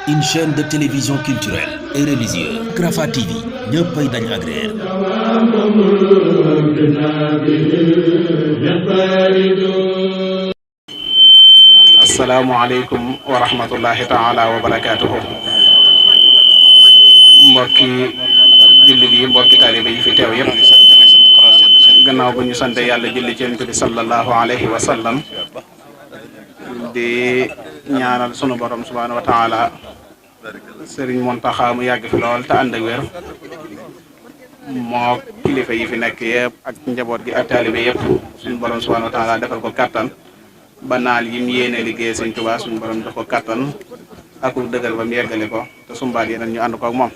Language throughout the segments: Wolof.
une chaîne de télévision culturelle et religieuse Rafah TV ñëppay dañ agréer. asalaamualeykum wa rahmatullahi taala wa barakaatuhu. mbokki jullit yi mbokki taalibe yi fi teew yépp gannaaw bu ñu sante yàlla julli ci Yonent bi sallallahu alayhi wa sallam di ñaanal sunu borom subhaanahu wa taala Sëriñ Muntaxa mu yàgg fi lool te ànd ak wér moo kilifa yi fi nekk yëpp ak njaboot gi ak taalibe yëpp suñu borom subhaanahu wa taala defal ko kattan ba naal yi mu yéene liggéey Sëriñ Tuubaa suñu borom def ko kattan ak dëggal ba mu yeggale ko te sumbaat yeneen ñu ànd ko ak moom.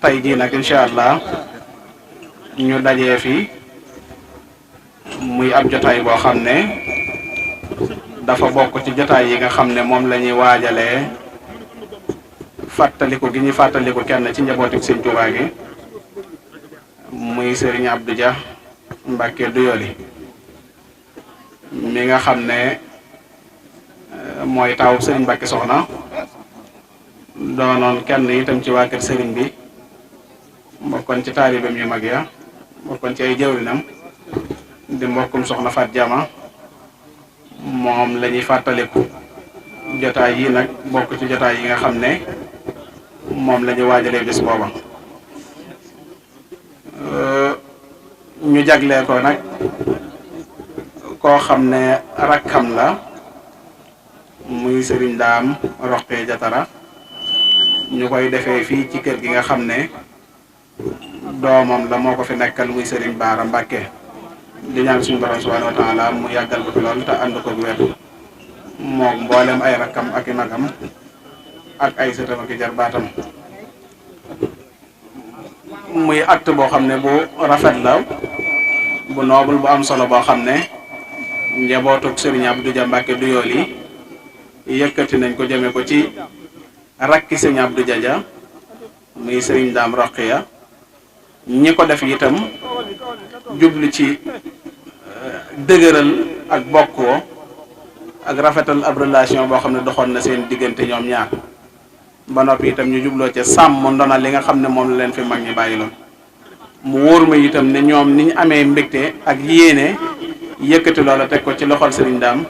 tey jii nag incha allah ñu dajee fi muy ab jotaay boo xam ne dafa bokk ci jotaay yi nga xam ne moom la ñuy waajalee fàttaliku gi ñuy fàttaliku kenn ci njabootu Sëriñ Tuubaa gi muy Sëriñ Abdou Dia Mbàkke Doyoly mi nga xam ne mooy taawu Sëriñ Mbàkke Soxna doonoon kenn itam ci waa kër sëriñ bi bokkoon ci taalibeem yu mag ya bokkoon ci ay jëwrinam di mbokkum soxna Faat Jama moom la ñuy fàttaliku jotaay yi nag bokk ci jotaay yi nga xam ne moom la ñu waajalee bis booba ñu jaglee ko nag koo xam ne rakkam la muy Sëriñ Daam Roqee Jatara ñu koy defee fii ci kër gi nga xam ne doomam la moo ko fi nekkal muy Sëriñ Baara Mbàkke di ñaan suñu borom subhanahu wa taala mu yàggal ko fi lool te ànd ko wér moom mboolem ay rakkam ak i magam ak ay sëtam ak i jarbaatam muy acte boo xam ne bu rafet la bu noble bu am solo boo xam ne njabootuk Sëriñ Abdou Dia Mbàkke Doyoly yëkkati nañ ko jëme ko ci rakki Sëriñ Abdou Dia muy Sëriñ Daam Roqiya ñi ko def itam jublu ci dëgëral ak bokkoo ak rafetal ab relation boo xam ne doxoon na seen diggante ñoom ñaar ba noppi itam ñu jubloo ca sàmm ndona li nga xam ne moom la leen fi mag ñi bàyyi loon mu wóor ma itam ne ñoom ni ñu amee mbégte ak yéene yëkkati loola teg ko ci loxol Sëriñ Daam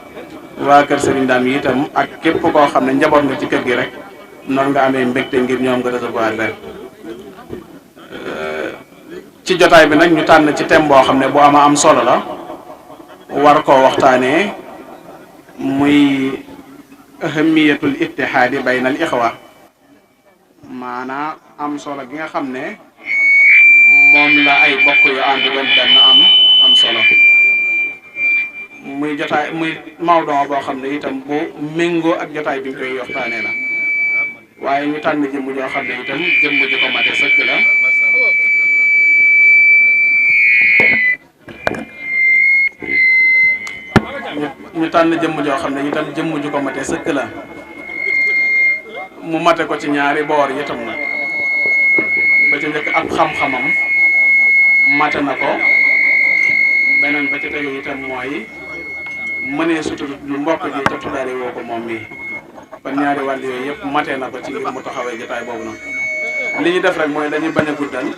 waa kër Sëriñ Daam yi itam ak képp koo xam ne njaboot nga ci kër gi rek noonu nga amee mbégte ngir ñoom nga recevoir leen ci jotaay bi nag ñu tànn ci thème boo xam ne bu ama am solo la war koo waxtaanee muy ahamiyatul ittihaadi bayna al ixwa maanaam am solo gi nga xam ne moom la ay bokk yu ànd doon benn am solo muy jotaay muy mawdoo boo xam ne itam bu méngoo ak jotaay bi ñu koy waxtaanee la waaye ñu tànn jëmm joo xam ne itam jëmm ji ko mate sëkk la ñu tànn jëmm joo xam ne itam jëmm ju ko mate sëkk la mu mate ko ci ñaari boor itam nag ba ci njëkk ab xam-xamam mate na ko beneen ba ci tegu itam mooy mënee sutur lu mbokk ji te tuddaale woo ko moom mii kon ñaari wàll yooyu yëpp matee na ko ci ngir mu taxawee jotaay boobu noonu li ñu def rek mooy dañuy bañ a guddal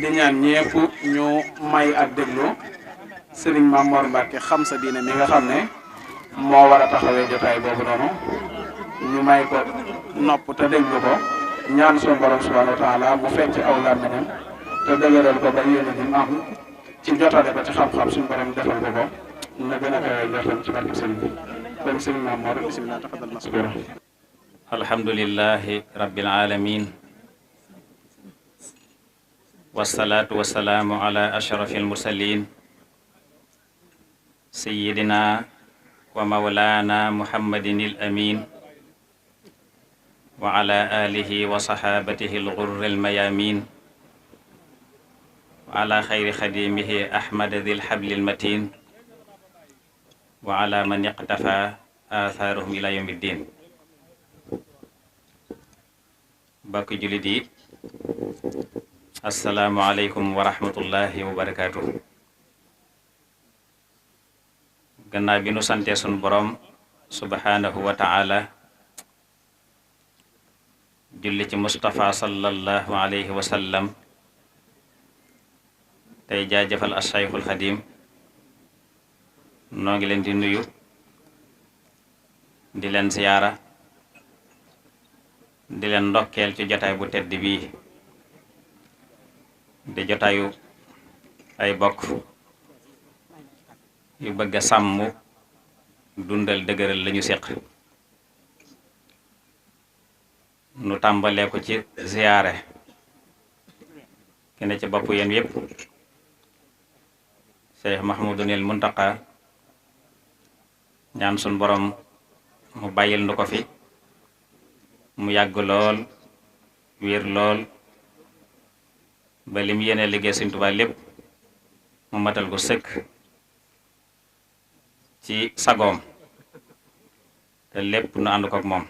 di ñaan ñépp ñu may ak déglu Sëriñ Maam Mor Mbàkke xam sa diine mi nga xam ne moo war a taxawee jotaay boobu noonu ñu may ko nopp te déglu ko ñaan suñu borom subhanahu wa taala mu fecc aw làmmiñam te dëgëral ko ba yéene ji am ci jotale ko ci xam-xam suñu borom defal ko ko na gën a kawee njortam ci barke sëriñ bi kon Sëriñ Maam Mor bismillah tafaddal maskuura. alhamdulillahi rabbil alamin wasalaatu wasalaamu ala ashrafil mursalin sayyidina wa mawlana muhammadin il amin wa ala alihi wa sahabatihi al ghurri al mayamin wa ala khayri khadimihi ahmad dhil habli al matin wa ala man iqtafa atharuhum ila yawmiddin. Mbokk jullit yi asalaamaaleykum wa rahmatullahi wa barakaatuhu. gannaaw bi nu santee sunu borom subhanahu wa ta'ala, julli ci Mustafa sallallahu alayhi wa sallam, tey jaajëfal as-Sayxul Xadim. noo ngi leen di nuyu di leen ziyaara di leen ndokkeel ci jotaay bu tedd bii di jotaayu ay bokk yu bëgg a sàmm dundal dëgëral lañu séq. nu tàmbalee ko ci ziyaare ki ne ci bopp yéen yépp Cheikh Mahmoudunil Muntaqa, ñaan sun borom mu bàyyil nu ko fi mu yàgg lool wér lool ba lim yéene liggéey Sëriñ Tuubaa lépp mu matal ko sëkk ci sagoom te lépp nu ànd ko ak moom.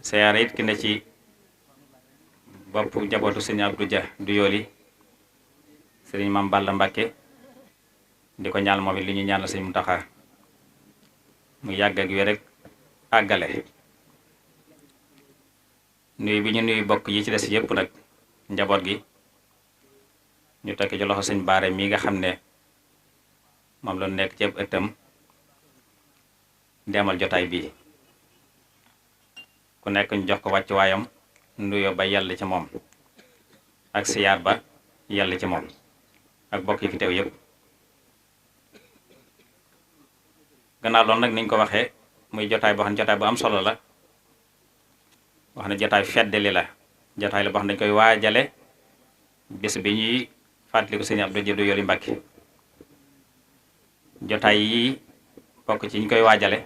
siyaare it ki ne ci bopp njabootu Sëriñ Abdou Dia Doyoly, Sëriñ Mam Balla Mbàkke, di ko ñaan moom it li ñu ñaan Sëriñ Muntaxa mu yàgg ak wér rek àggale. nuyu bi ñu nuyu bokk yi ci des yépp nag njaboot gi ñu tekk ci loxo Sëriñ Baare mi nga xam ne moom la nekk ci ëpp ëttam demal jotaay bii. ku nekk ñu jox ko wàcc waayam, nuyoo ba yàlla ci moom ak siyaar ba yàlla ci moom ak bokk yi fi teew yépp. gannaaw loolu nag niñ ko waxee muy jotaay boo xam ne jotaay bu am solo la, wax ne jotaay feddali la, jotaay la boo xam ne dañ koy waajale bis bi ñuy fàttaliku Sëriñ Abdou Dia Doyoly Mbàkke. jotaay yi bokk ci ñu koy waajale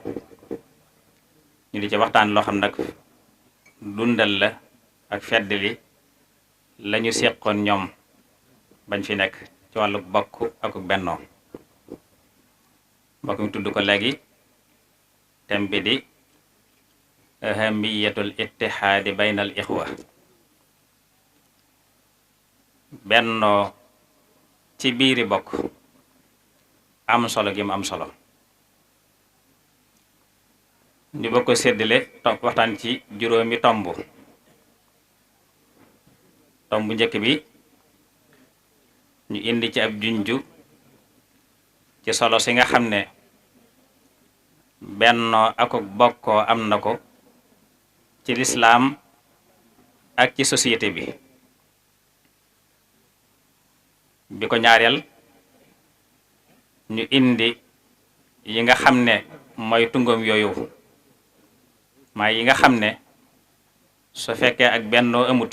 ñu di ci waxtaan loo xam nag dundal la ak feddali lañu séqoon ñoom bañ fi nekk ci wàllu bokk ak bennoo. mbokk mi tudd ko léegi, thème bi di ahamiyatul ittihaadi baynal ixwa, bennoo ci biiri bokk am solo gi mu am solo. ñu bokk ko séddale waxtaan ci juróomi tomb. tomb bu njëkk bi ñu indi ci ab junju ci solo si nga xam ne bennoo ak bokkoo am na ko ci lislaam ak ci société bi. bi ko ñaareel ñu indi yi nga xam ne mooy tungoom yooyu, maa yi nga xam ne su fekkee ak bennoo amut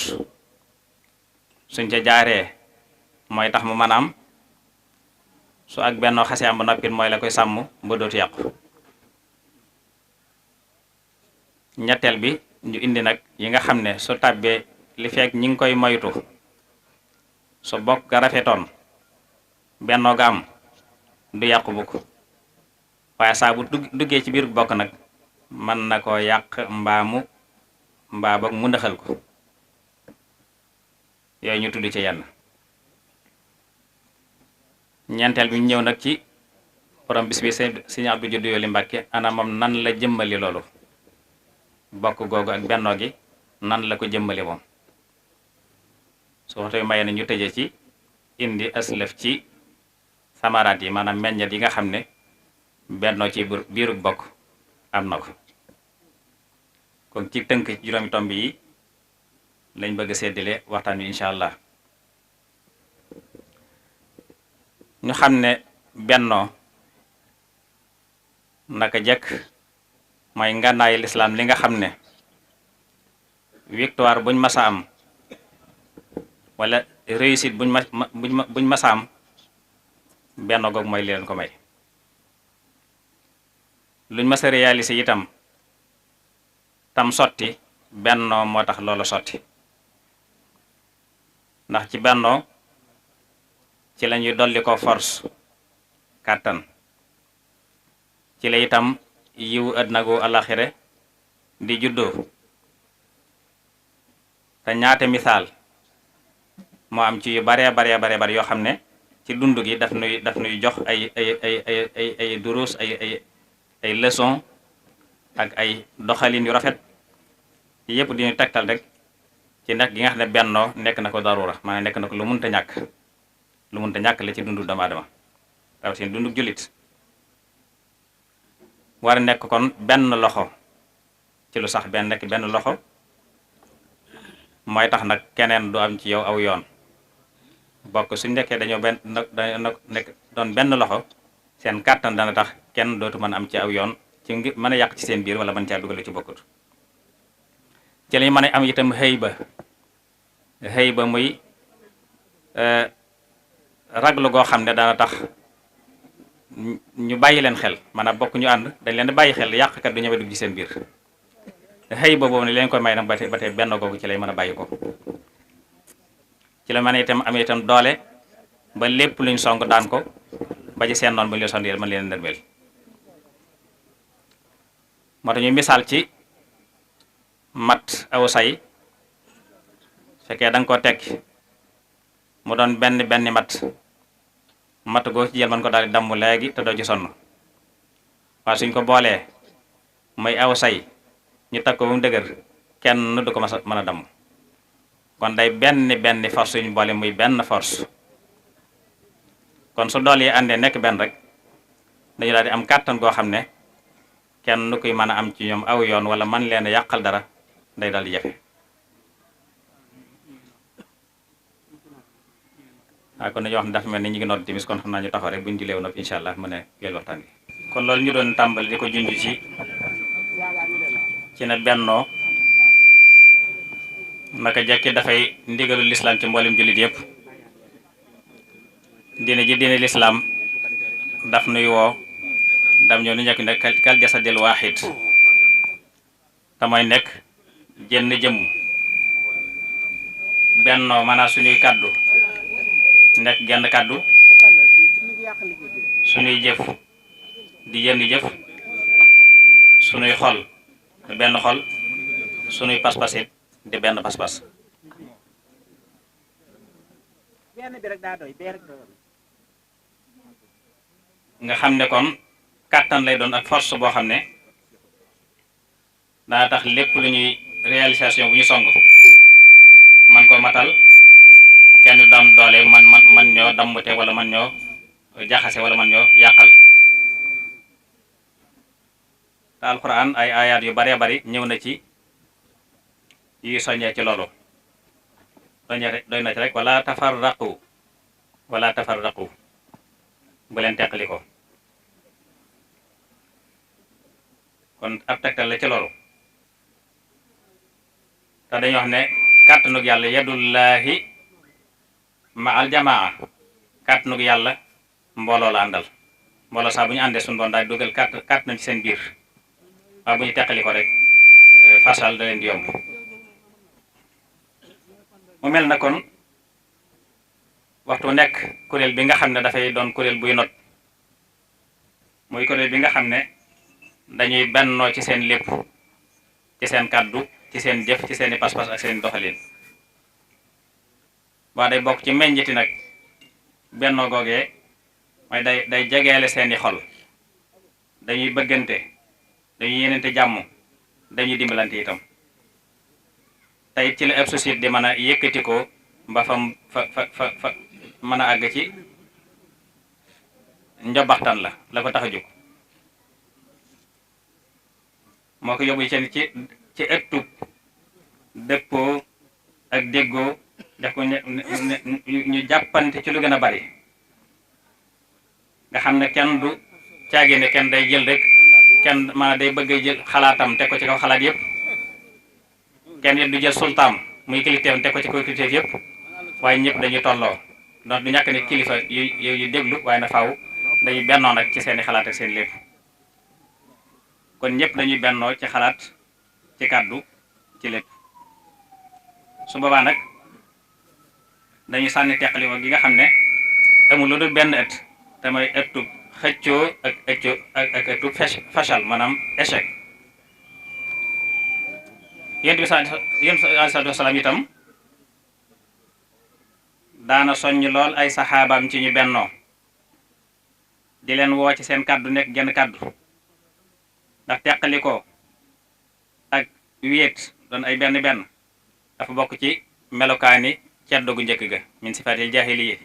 suñ ca jaaree mooy tax mu mën a am, su ak bennoo xasee am ba noppit mooy la koy sàmm ba dootu yàqu. ñetteel bi ñu indi nag yi nga xam ne su tàbbee li fekk ñi ngi koy moytu, su bokk ga rafetoon bennoo ga am du yàqu bukk, waaye saa bu duggee ci biir bokk nag mën na koo yàq mbaa boog mu ndaxal ko. yooyu ñu tudd ci yenn. ñeenteel bi ñu ñëw nag ci borom bis bi Sëriñ Abdou Dia Doyoly Mbàkke, ana moom nan la jëmmali loolu, bokk googu ak bennoo gi nan la ko jëmmali moom. su waxtu maye na ñu tëje ci indi aslëf ci samaraat yi, maanaam meññet yi nga xam ne bennoo ci biiru bokk am na ko. kon ci tënk ci juróomi tomb yi lañ bëgg a séddale waxtaan wi incha allah. ñu xam ne bennoo naka jekk mooy ngànnaayu lislaam li nga xam ne victoire buñ masa am wala réussite buñ masa am bennoo goog mooy li leen ko may. luñ masa réaliser itam tam sotti bennoo moo tax loolu sotti, ndax ci bennoo ci lañuy dolli ko force kàttan, ci la itam yiwu àddina gu alaxire di juddoo. te ñaate misaal moo am ci yu bare yoo xam ne ci dund gi daf nuy jox ay duruus ay leçon ak ay doxalin yu rafet yëpp di ñu tegtal rek ci nekk gi nga xam ne bennoo nekk na ko darura maanaam nekk na ko lu mënta ñàkk la ci dundu doomu aadama rawatina dundu jullit war a nekk kon benn loxo ci lu sax nekk benn loxo mooy tax nag keneen du am ci yow aw yoon bokk suñ nekkee dañoo nekk doon benn loxo seen kàttan dana tax kenn dootu mën a am ci aw yoon ci ngir mën a yàq ci seen biir wala mën caa dugal ci bokkut ci lañ mën a am itam xëy ba muy raglu goo xam ne dana tax ñu bàyyi leen xel maanaam bokk ñu ànd dañ leen di bàyyi xel yàqkat du ñëwee dugg ci seen biir xëy ba boobu ne leen koy may nag ba tey benn googu ci lay mën a bàyyi ko ci la mën a itam am itam doole ba lépp luñ song daan ko ba ci seen noonu bu ñu leen song yéen mën leen ndërmeel moo tax ñu misaal ci mat aw say fekkee da nga koo tekki mu doon benn mat goo ci jël mën ko daal di damm léegi te doo ci sonn waaye suñ ko boolee muy aw say ñu takk ko ba mu dëgër kenn du ko mën a damm kon day benn force suñu boole muy benn force kon su dool yi àndee nekk benn rek dañu daal di am kàttan goo xam ne kenn nu koy mën a am ci ñoom aw yoon wala man leen a yàqal dara day daal di jafe waaw kon dañuy wax ne dafa mel ni ñu ngi nodd timis kon xam naa ñu taxaw rek bu ñu julee nag incha allah mën a yel waxtaan bi kon loolu ñu doon tàmbali di ko junj ci ne bennoo naka jekki dafay ndigalu lislaam ci mboolem jullit yëpp diine lislaam daf nuy woo dam ñoo nu ñekk ne kal jasadil waaxid te mooy nekk jenn jëmm bennoo maanaam suñuy kàddu nekk genn kàddu suñuy jëf di yenn jëf suñuy xol di benn xol suñuy pas-pas it di benn pas-pas nga xam ne kon kàttan lay doon ak force boo xam ne daa tax lépp lu ñuy réalisation bu ñu song man ko matal kenn dam doole man ñoo dammute wala man ñoo jaxase wala man ñoo yàqal te alxuraan ay ayaat yu baree bari ñëw na ci yuy soññee ci loolu doy na ci rek wala tafarraqu bu leen teqali ko kon ab tegtal la ci loolu te dañuy wax ne kàttanug yàlla yadullahi ma aljamaa kàttanug yàlla mbooloo la àndal mbooloo saa bu ñu àndee suñu doon daal dugal kàttan ci seen biir waaye bu ñu teqali ko rek fasal da leen di yomb mu mel na kon waxtu nekk kuréel bi nga xam ne dafay doon kuréel buy not muy kuréel bi nga xam ne dañuy bennoo ci seen lépp ci seen kàddu ci seen jëf ci seeni pas-pas ak seen doxalin waa day bokk ci meññiti nag bennoo googee mooy day jegeele seeni xol dañuy bëggante dañuy yenente jàmm dañuy dimbalante itam tey ci la ab société di mën a yëkkati ko ba fa mën a àgg ci njobaxtan la ko tax a jóg moo ko yóbbu ci ëttub dëppoo ak déggoo def ko ñu jàppante ci lu gën a bari nga xam ne kenn du caagi ne kenn day jël rek kenn maanaam day bëgg a jël xalaatam teg ko ci kaw xalaat yëpp kenn it du jël sultaam muy kilifteefam teg ko ci kaw kilifteef yëpp waaye ñëpp dañuy tolloo donc du ñàkk ne kilifa yu déglu waaye na faaw dañuy bennoo nag ci seeni xalaat ak seen lépp kon ñëpp dañuy bennoo ci xalaat ci kàddu ci lépp su boobaa nag dañuy sànni teqaliwoo gi nga xam ne amul lu dul benn ëtt te mooy ëttub xëccoo ak ëttub fachal maanaam échec yonent bi alayhi salaatu wasalaam itam daana soññ lool ay saxaabaam ci ñu bennoo di leen woo ci seen kàddu nekk genn kàddu ndax teqali ko ak wéet doon ay benn benn dafa bokk ci melokaani ceddo gu njëkk ga min sifaatil jaahiliya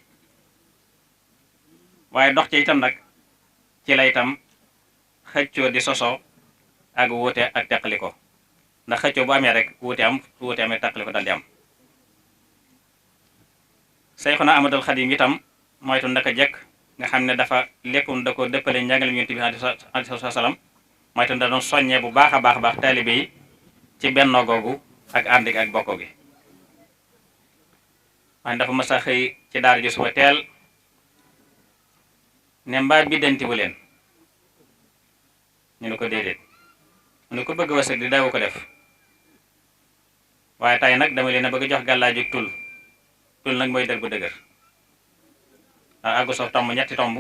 waaye dox ci itam nag ci la itam xëccoo di sosoo ak wuute ak teqali ko ndax xëccoo bu amee rek wuute amee teqali ko dal di am Seyxuna Ahmadul Xadim itam moytu ndaka jekk nga xam ne dafa léppum da ko dëppale njàngale Yonent bi alayhi salaam moytu da doon soññee bu baax a baax taalibe yi ci bennoo googu ak ànd ak bokko gi waaye dafa mës a xëy ci daara ji suba teel ne mbaa biddanti bu leen ñu ne ko déedéet mu ne ko bëgg wërsëg di daw ko def waaye tey nag dama leen a bëgg jox gàllaaju tul nag mooy dër bu dëgër ndax àggu soof tomb ñetti tomb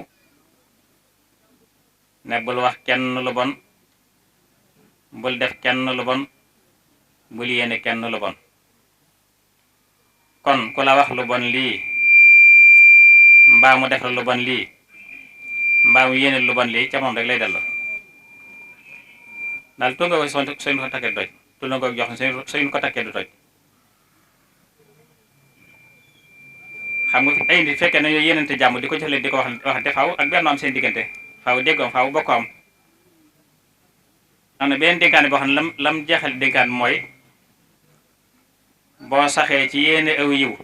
ne bul wax kenn lu bon bul def kenn lu bon bul yéene kenn lu bon kon ku la wax lu bon lii mbaa mu def lu bon lii mbaa mu yéene lu bon lii ca moom rek lay dellu daal tu nga ko suñ ko takkee du toj tu nga ko jox suñ ko takkee du toj xam nga ay nit fekkee nañoo yéenante jàmm di ko jëfle di ko waxante faaw ak benn am seen diggante faaw déggoom faaw bokk am na benn dénkaane boo xam ne lam jeexal dénkaan mooy boo saxee ci yéene aw yiw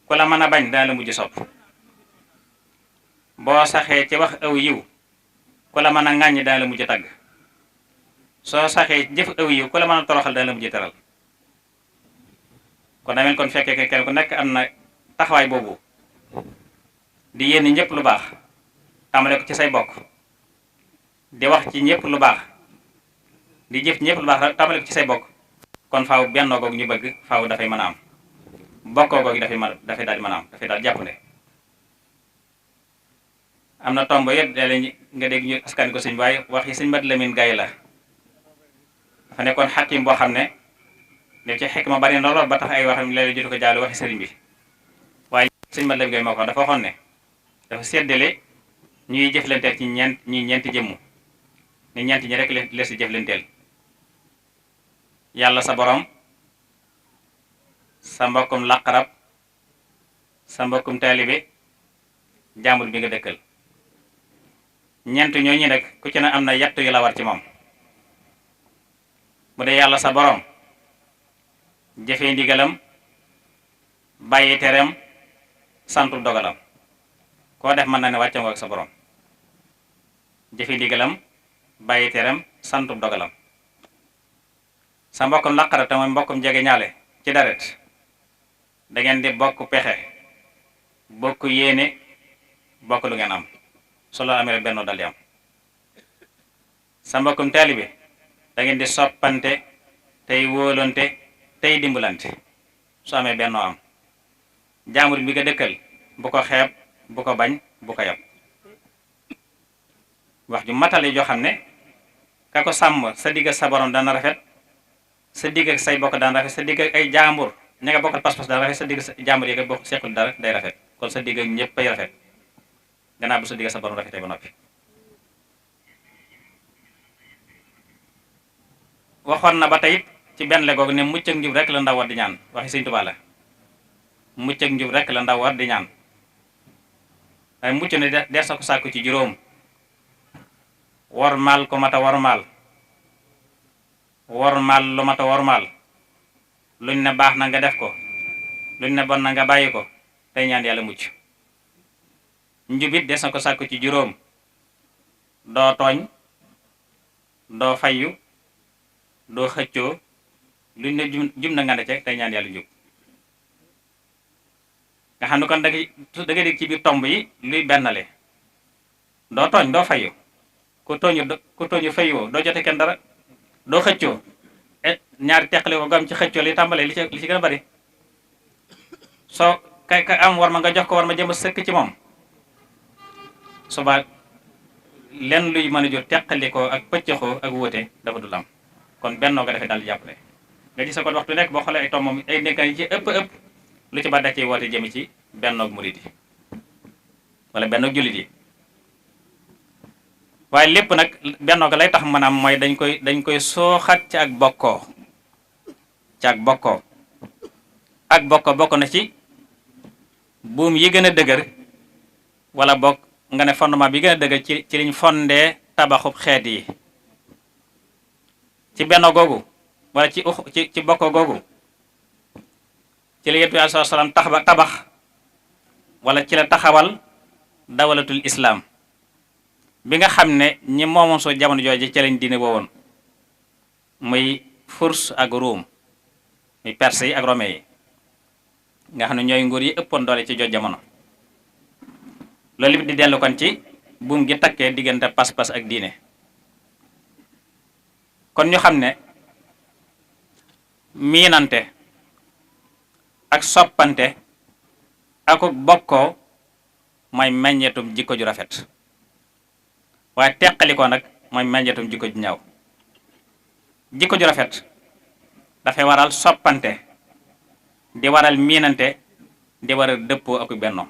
ku la mën a bañ dana la mujj sopp boo saxee ci wax aw yiw ku la mën a ŋàññ dana la mujj tagg soo saxee jëf aw yiw ku la mën a toroxal dana la mujj teral kon dameen kon fekkee kenn ku nekk am na taxawaay boobu di yéene ñëpp lu baax tàmbale ko ci say bokk di wax ci ñëpp lu baax di jëf ci ñëpp lu baax tàmbale ko ci say bokk kon faaw bennoo googu ñu bëgg faaw dafay mën a am bokkoo googu dafay daal di mën a am dafay daal jàppande am na tomb yet daal nga dégg ñu askan ko sëñ waaye wax yi sëñ Mat Lamin Gaye la dafa nekkoon xakim boo xam ne def ci xikma bari na lool ba tax ay waxam léeg-léeg jotu ko jàll waxi sëriñ bi waaye sëñ Mat Lamin Gaye moo ko dafa waxoon ne dafa séddale ñuy jëflanteel ci ñeenti jëmm ni ñeent ñi rek lees di jëflanteel yàlla sa borom sa mbokkum laqarab sa mbokkum taalibe jàmbur bi nga dëkkal ñeent ñooñu rek ku ci ne am na yett yu la war ci moom bu dee yàlla sa borom jëfee ndigalam bàyyi tereem santu dogalam koo def mën na ne wàcce nga ak sa borom jëfee ndigalam bàyyi tereem santu dogalam sa mbokkum laqara te mooy mbokkum jege ñaale ci daret da ngeen di bokk pexe bokk yéene bokk lu ngeen am solo amee rek bennoo dal di am sa mbokkum taalibe da ngeen di soppante tey wóolonte tey dimbalante su amee bennoo am jaamur bi nga dëkkal bu ko xeeb bu ko bañ bu ko yab wax ju matale joo xam ne ka ko sàmm sa digg sa borom dana rafet sa digg ak say bokk daan rafet sa digg ak ay jaambur ña nga bokkal pas-pas daan rafet sa digg sa jaambur yi nga bokk sequl dara day rafet kon sa digg ak ñëpp ay rafet gannaaw bu sa digg sa borom rafetee ba noppi waxoon na ba tey ci benn legoogu ne mucc ak njub rek la ndaw war di ñaan waxi Sëñ Tuubaa la mucc ak njub rek la ndaw war di ñaan waaye mucc ne der sa ko sàkku ci juróom wormaal ko mata wormaal wormaal lu mata wormaal luñ ne baax na nga def ko luñ ne bon na nga bàyyi ko tey ñaan yàlla mucc njubit des na ko sàkku ci juróom doo tooñ doo fayyu doo xëccoo luñ ne jum na nga ne ca tey ñaan yàlla njub nga xam ne kon da nga dégg ci biir tomb yi luy bennale doo tooñ doo fayyu ku tooñu fayyoo doo jote kenn dara doo xëccoo ñaari teqale ko gam ci xëccoo li tàmbalee li ci gën a bari soo ka am war ma nga jox ko war ma jëm sëkk ci moom suba lenn luy mën a jur teqali ko ak pëccëxoo ak wóote dafa dul am kon bennoo ko defee daal di jàppale nga gis ko waxtu nekk boo xoolee ay tombam ay nekkaan yi ci ëpp lu ci ba da ciy woote jëmi ci bennoog murid yi wala bennoog jullit yi waaye lépp nag bennoog lay tax maanaam mooy dañ koy sooxat ci ak bokkoo ak bokkoo bokk na ci buum yi gën a dëgër wala bokk nga ne fondement bi gën a dëgër ci liñ fondee tabaxub xeet yi ci benno googu wala ci bokkoo googu ci la Yonent bi sallallahu alayhi wasallam tabax wala ci la taxawal dawlatul islam bi nga xam ne ñi moomoon soo jamono jooju ci lañ diine woowoon muy Furs ak Ruum muy Perse yi ak Rome yi nga xam ne ñooy nguur yi ëppoon doole ci jooju jamono loolu di dellu kon ci buum gi takkee diggante pas-pas ak diine kon ñu xam ne miinante ak soppante ak bokkoo mooy meññeetum jikko ju rafet waaye teqalikoo nag mooy meññeetum jikko ju ñaaw jikko ju rafet dafay waral soppante di waral miinante di waral dëppoo ak bennoo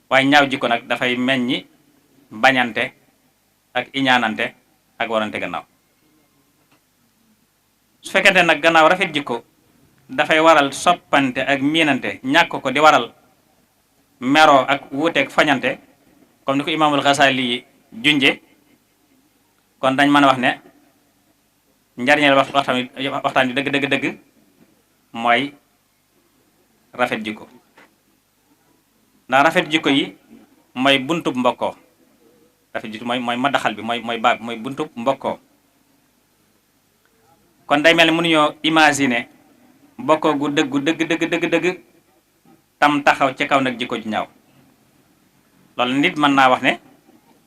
waaye ñaaw jikko nag dafay meññi bañante ak iñaanante ak warante gannaaw su fekkente nag gannaaw rafet jikko dafay waral soppante ak miinante ñàkk ko di waral meroo ak wuuteeg fañante comme ni ko imaamul Xasaali junje kon dañ mën a wax ne njariñal waxtaan bi dëgg mooy rafet jikko ndax rafet jikko yi mooy buntub mbokkoo rafet jikko mooy madaxal bi mooy baab mooy buntub mbokkoo kon day mel ni mënuñoo imaginer bokkoo gu dëgg tam taxaw ci kaw nag jikko ju ñaaw loolu nit mën naa wax ne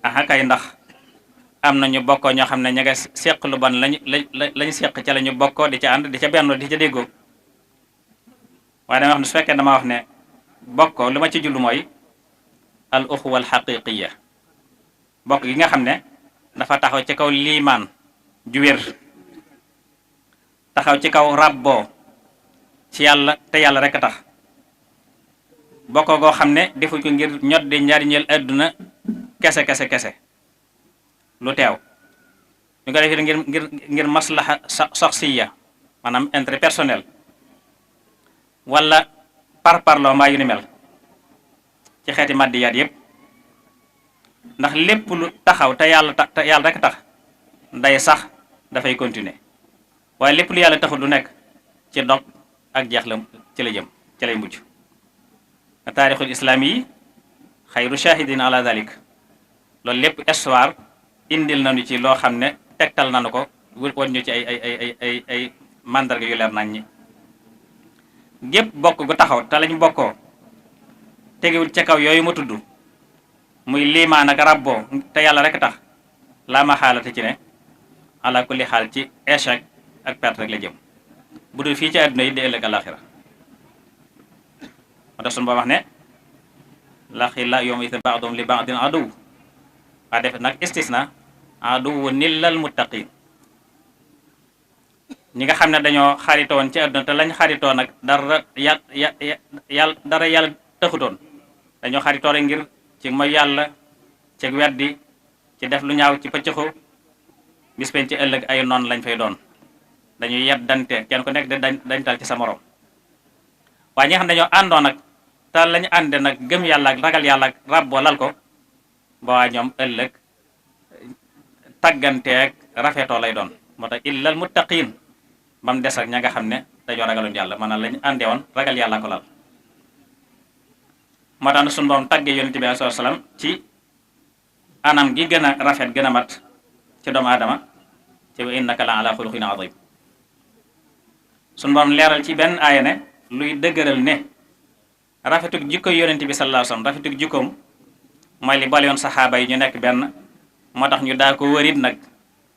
aha kay ndax am na ñu bokkoo ñoo xam ne ña nga seq lu bon lañu seq ca la ñu bokkoo di ca ànd di ca bennoo di ca déggoo waaye dama wax ne su fekkee dama wax ne bokkoo lu ma ci jullu mooy al uxuwa al xaqiqiya bokk gi nga xam ne dafa taxaw ci kaw liimaan ju wér taxaw ci kaw rabboo ci yàlla te yàlla rek a tax bokkoo goo xam ne defuñ ko ngir ñot di njariñeel àdduna kese lu teew ñu ko defee ngir maslaha shakhsiyya maanaam intérêt personnel wala parparloo mbaa yu ni mel ci xeeti maddiyaat yépp ndax lépp lu taxaw te yàlla rek tax day sax dafay continuer waaye lépp lu yàlla taxul du nekk ci dog ak jeex la ci la jëm ci lay mujj taarixul islaami yi xayru shahidin ala dalik loolu lépp histoire indil nañu ci loo xam ne tegtal nañu ko won ñu ci ay mandarga yu leer nañ ñi gépp bokk gu taxaw te lañ bokkoo tegewul ca kaw yooyu ma tudd muy liimaan ak rabboo te yàlla rek tax laa ma xaalate ci ne ala kulli xaal ci échec ak perte rek la jëm bu dul fii ci àdduna yi di ëllëg alaxira moo tax suñu ba wax ne la xilla yawma idin ba'duhum li ba'din aduw waa def nag istisna aduwwun lil muttaqin ñi nga xam ne dañoo xaritoon ci àdduna te lañ xaritoo nag dara yàlla taxutoon dañoo xaritoo rek ngir ci mooy yàlla ci weddi ci def lu ñaaw ci pëccëxu bis penc ci ëllëg ay noon lañ fay doon dañuy yeddante kenn ku nekk dañ tal ci sa morom waaye ñi nga xam ne dañoo àndoon nag te lañu ànde nag gëm yàlla ak ragal yàlla ak rabboo lal ko ba waa ñoom ëllëg tagganteeg rafetoo lay doon moo tax illal muttaqin ba mu des ak ña nga xam ne dañoo ragaloon yàlla maanaam lañu àndee woon ragal yàlla ko lal moo tax na suñu borom taggee yonent bi sallallahu alayhi wasallam ci anam gi gën a rafet gën a mat ci doomu aadama ci wa innaka la ala xuluqin azim suñu borom leeral ci benn aaya ne luy dëgëral ne rafetuk jikko yonent bi sallallahu alayhi wasallam rafetuk jikkoom mooy li boole yoon saxaaba yi ñu nekk benn moo tax ñu daa ko wërit nag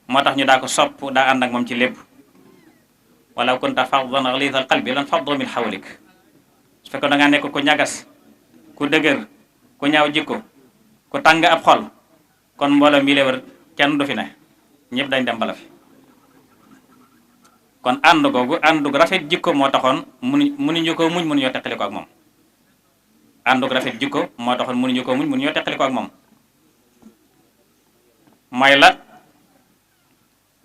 moo tax ñu daa ko sopp daa ànd ak moom ci lépp walaw kunta faddan ghalizal qalbi lan faddu min hawlik su fekkoon da ngaa nekk ku ñagas ku dëgër ku ñaaw jikko ku tàng ab xol kon mbooloo mi wër kenn du fi ne ñëpp dañ dem bala fi kon ànd googu rafet jikko moo taxoon mënuñu ko muñ mënuñoo teqali ko ak moom ànduk rafet jikko moo taxoon mënuñu ko muñ mënuñoo teqali ko ak moom mooy la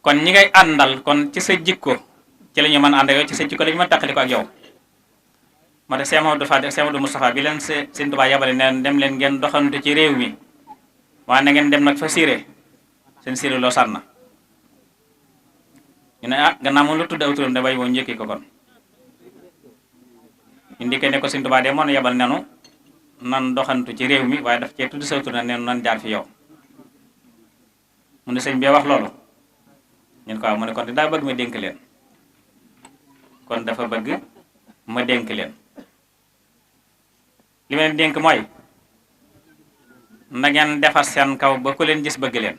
kon ñi ngay àndal kon ci sa jikko ci la ñu mën ànd yow ci sa jikko la ñu mën teqali ko ak yow moo tax Cheikh Mamadou Fadil Cheikh Mamadou Moustapha bi leen Sëñ Tuubaa yabale neen dem leen ngeen doxantu ci réew mi waaye na ngeen dem nag fa Siré seen Siré loo sànna ñu ne gannaaw moom lu tudd aw turam da bay moom njëkki ko kon indi ke ne ko Sëñ Tuubaa de moon yabal nenu nan doxantu ci réew mi waaye daf cee tudd saw tur na nenu nan jaar fi yow mu ne sëñ bee wax loolu ñun ko mu ne kon daa bëgg ma dénk leen kon dafa bëgg ma dénk leen li ma leen dénk mooy na ngeen defar seen kaw ba ku leen gis bëgg leen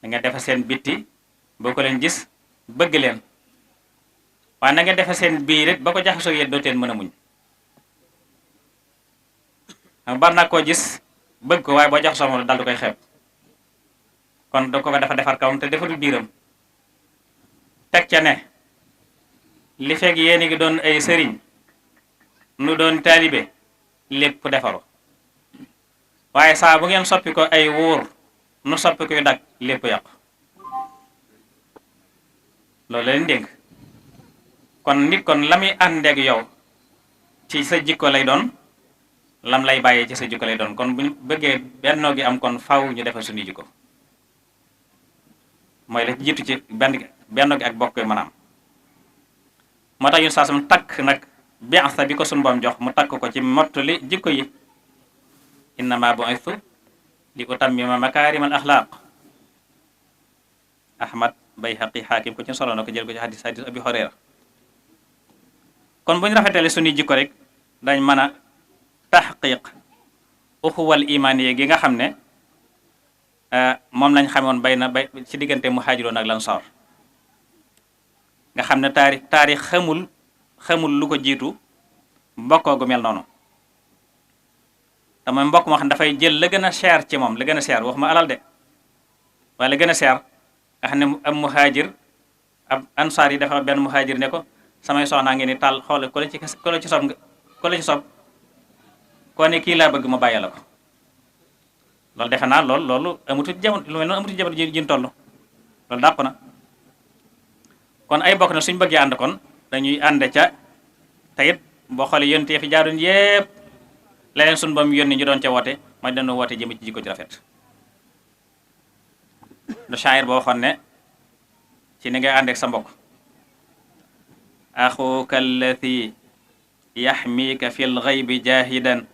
na ngeen defar seen bitti ba ku leen gis bëgg leen waaye na ngeen defar seen biir it ba ko jaxasoo yéen dooteen mën a muñ bar nag koo gis bëgg ko waaye boo jaxasoo moom dal du koy xeeb kon da ko dafa defar kawam te defarul biiram teg ca ne li fekk yéen a ngi doon ay sëriñ nu doon taalibe lépp defaru waaye saa bu ngeen soppi ko ay wóor nu soppi koy dag lépp yàqu loolu la leen dénk kon nit kon la muy àndeeg yow ci sa jikko lay doon lam lay bàyyee ci sa jikko lay doon kon bu ñu bëggee bennoo gi am kon faw ñu defal suñu jikko mooy la jiitu ci bennoo gi ak bokk maanaam moo tax ñun saa sum takk nag bi'sa bi ko suñu boom jox mu takk ko ci mottali jikko yi innama bu'ithtu li utammima makaarimal axlaaq ahmad bayhaqi xaakim ko ci solo na ko jël ko ci hadis abi Hurayra kon bu ñu rafetale suñuy jikko rek dañ mën a taxqiq uxuwal imaaniya gi nga xam ne moom lañ xamoon bay ci diggante muhaajiroon ak lansaar nga xam ne taarix xamul lu ko jiitu mbokkoo gu mel noonu te mooy mbokk moo xam ne dafay jël la gën a cher ci moom la gën a cher waxuma alal de waaye la gën a cher nga xam ne am muhaajir ab ansaar yi dafa benn muhaajir ne ko samay soxnaa ngeen ni tàll xoole ku la ci sob koo ne kii laa bëgg ma bàyyi la ko loolu defe naa loolu amutu jamono lu mel noonu amutu jamono ji toll loolu dàpp na kon ay bokk na suñ bëggee ànd kon dañuy ànd ca tayit boo xoolee yónnee fi jaaruñ yépp leneen suñu bam yónni ñu doon ca woote mooy dañoo woote jëm ci jikko ci rafet lu shaayir boo waxoon ne ci ni ngay ànd ak sa mbokk axuka allati yaxmiika fi lxaybi jaahidan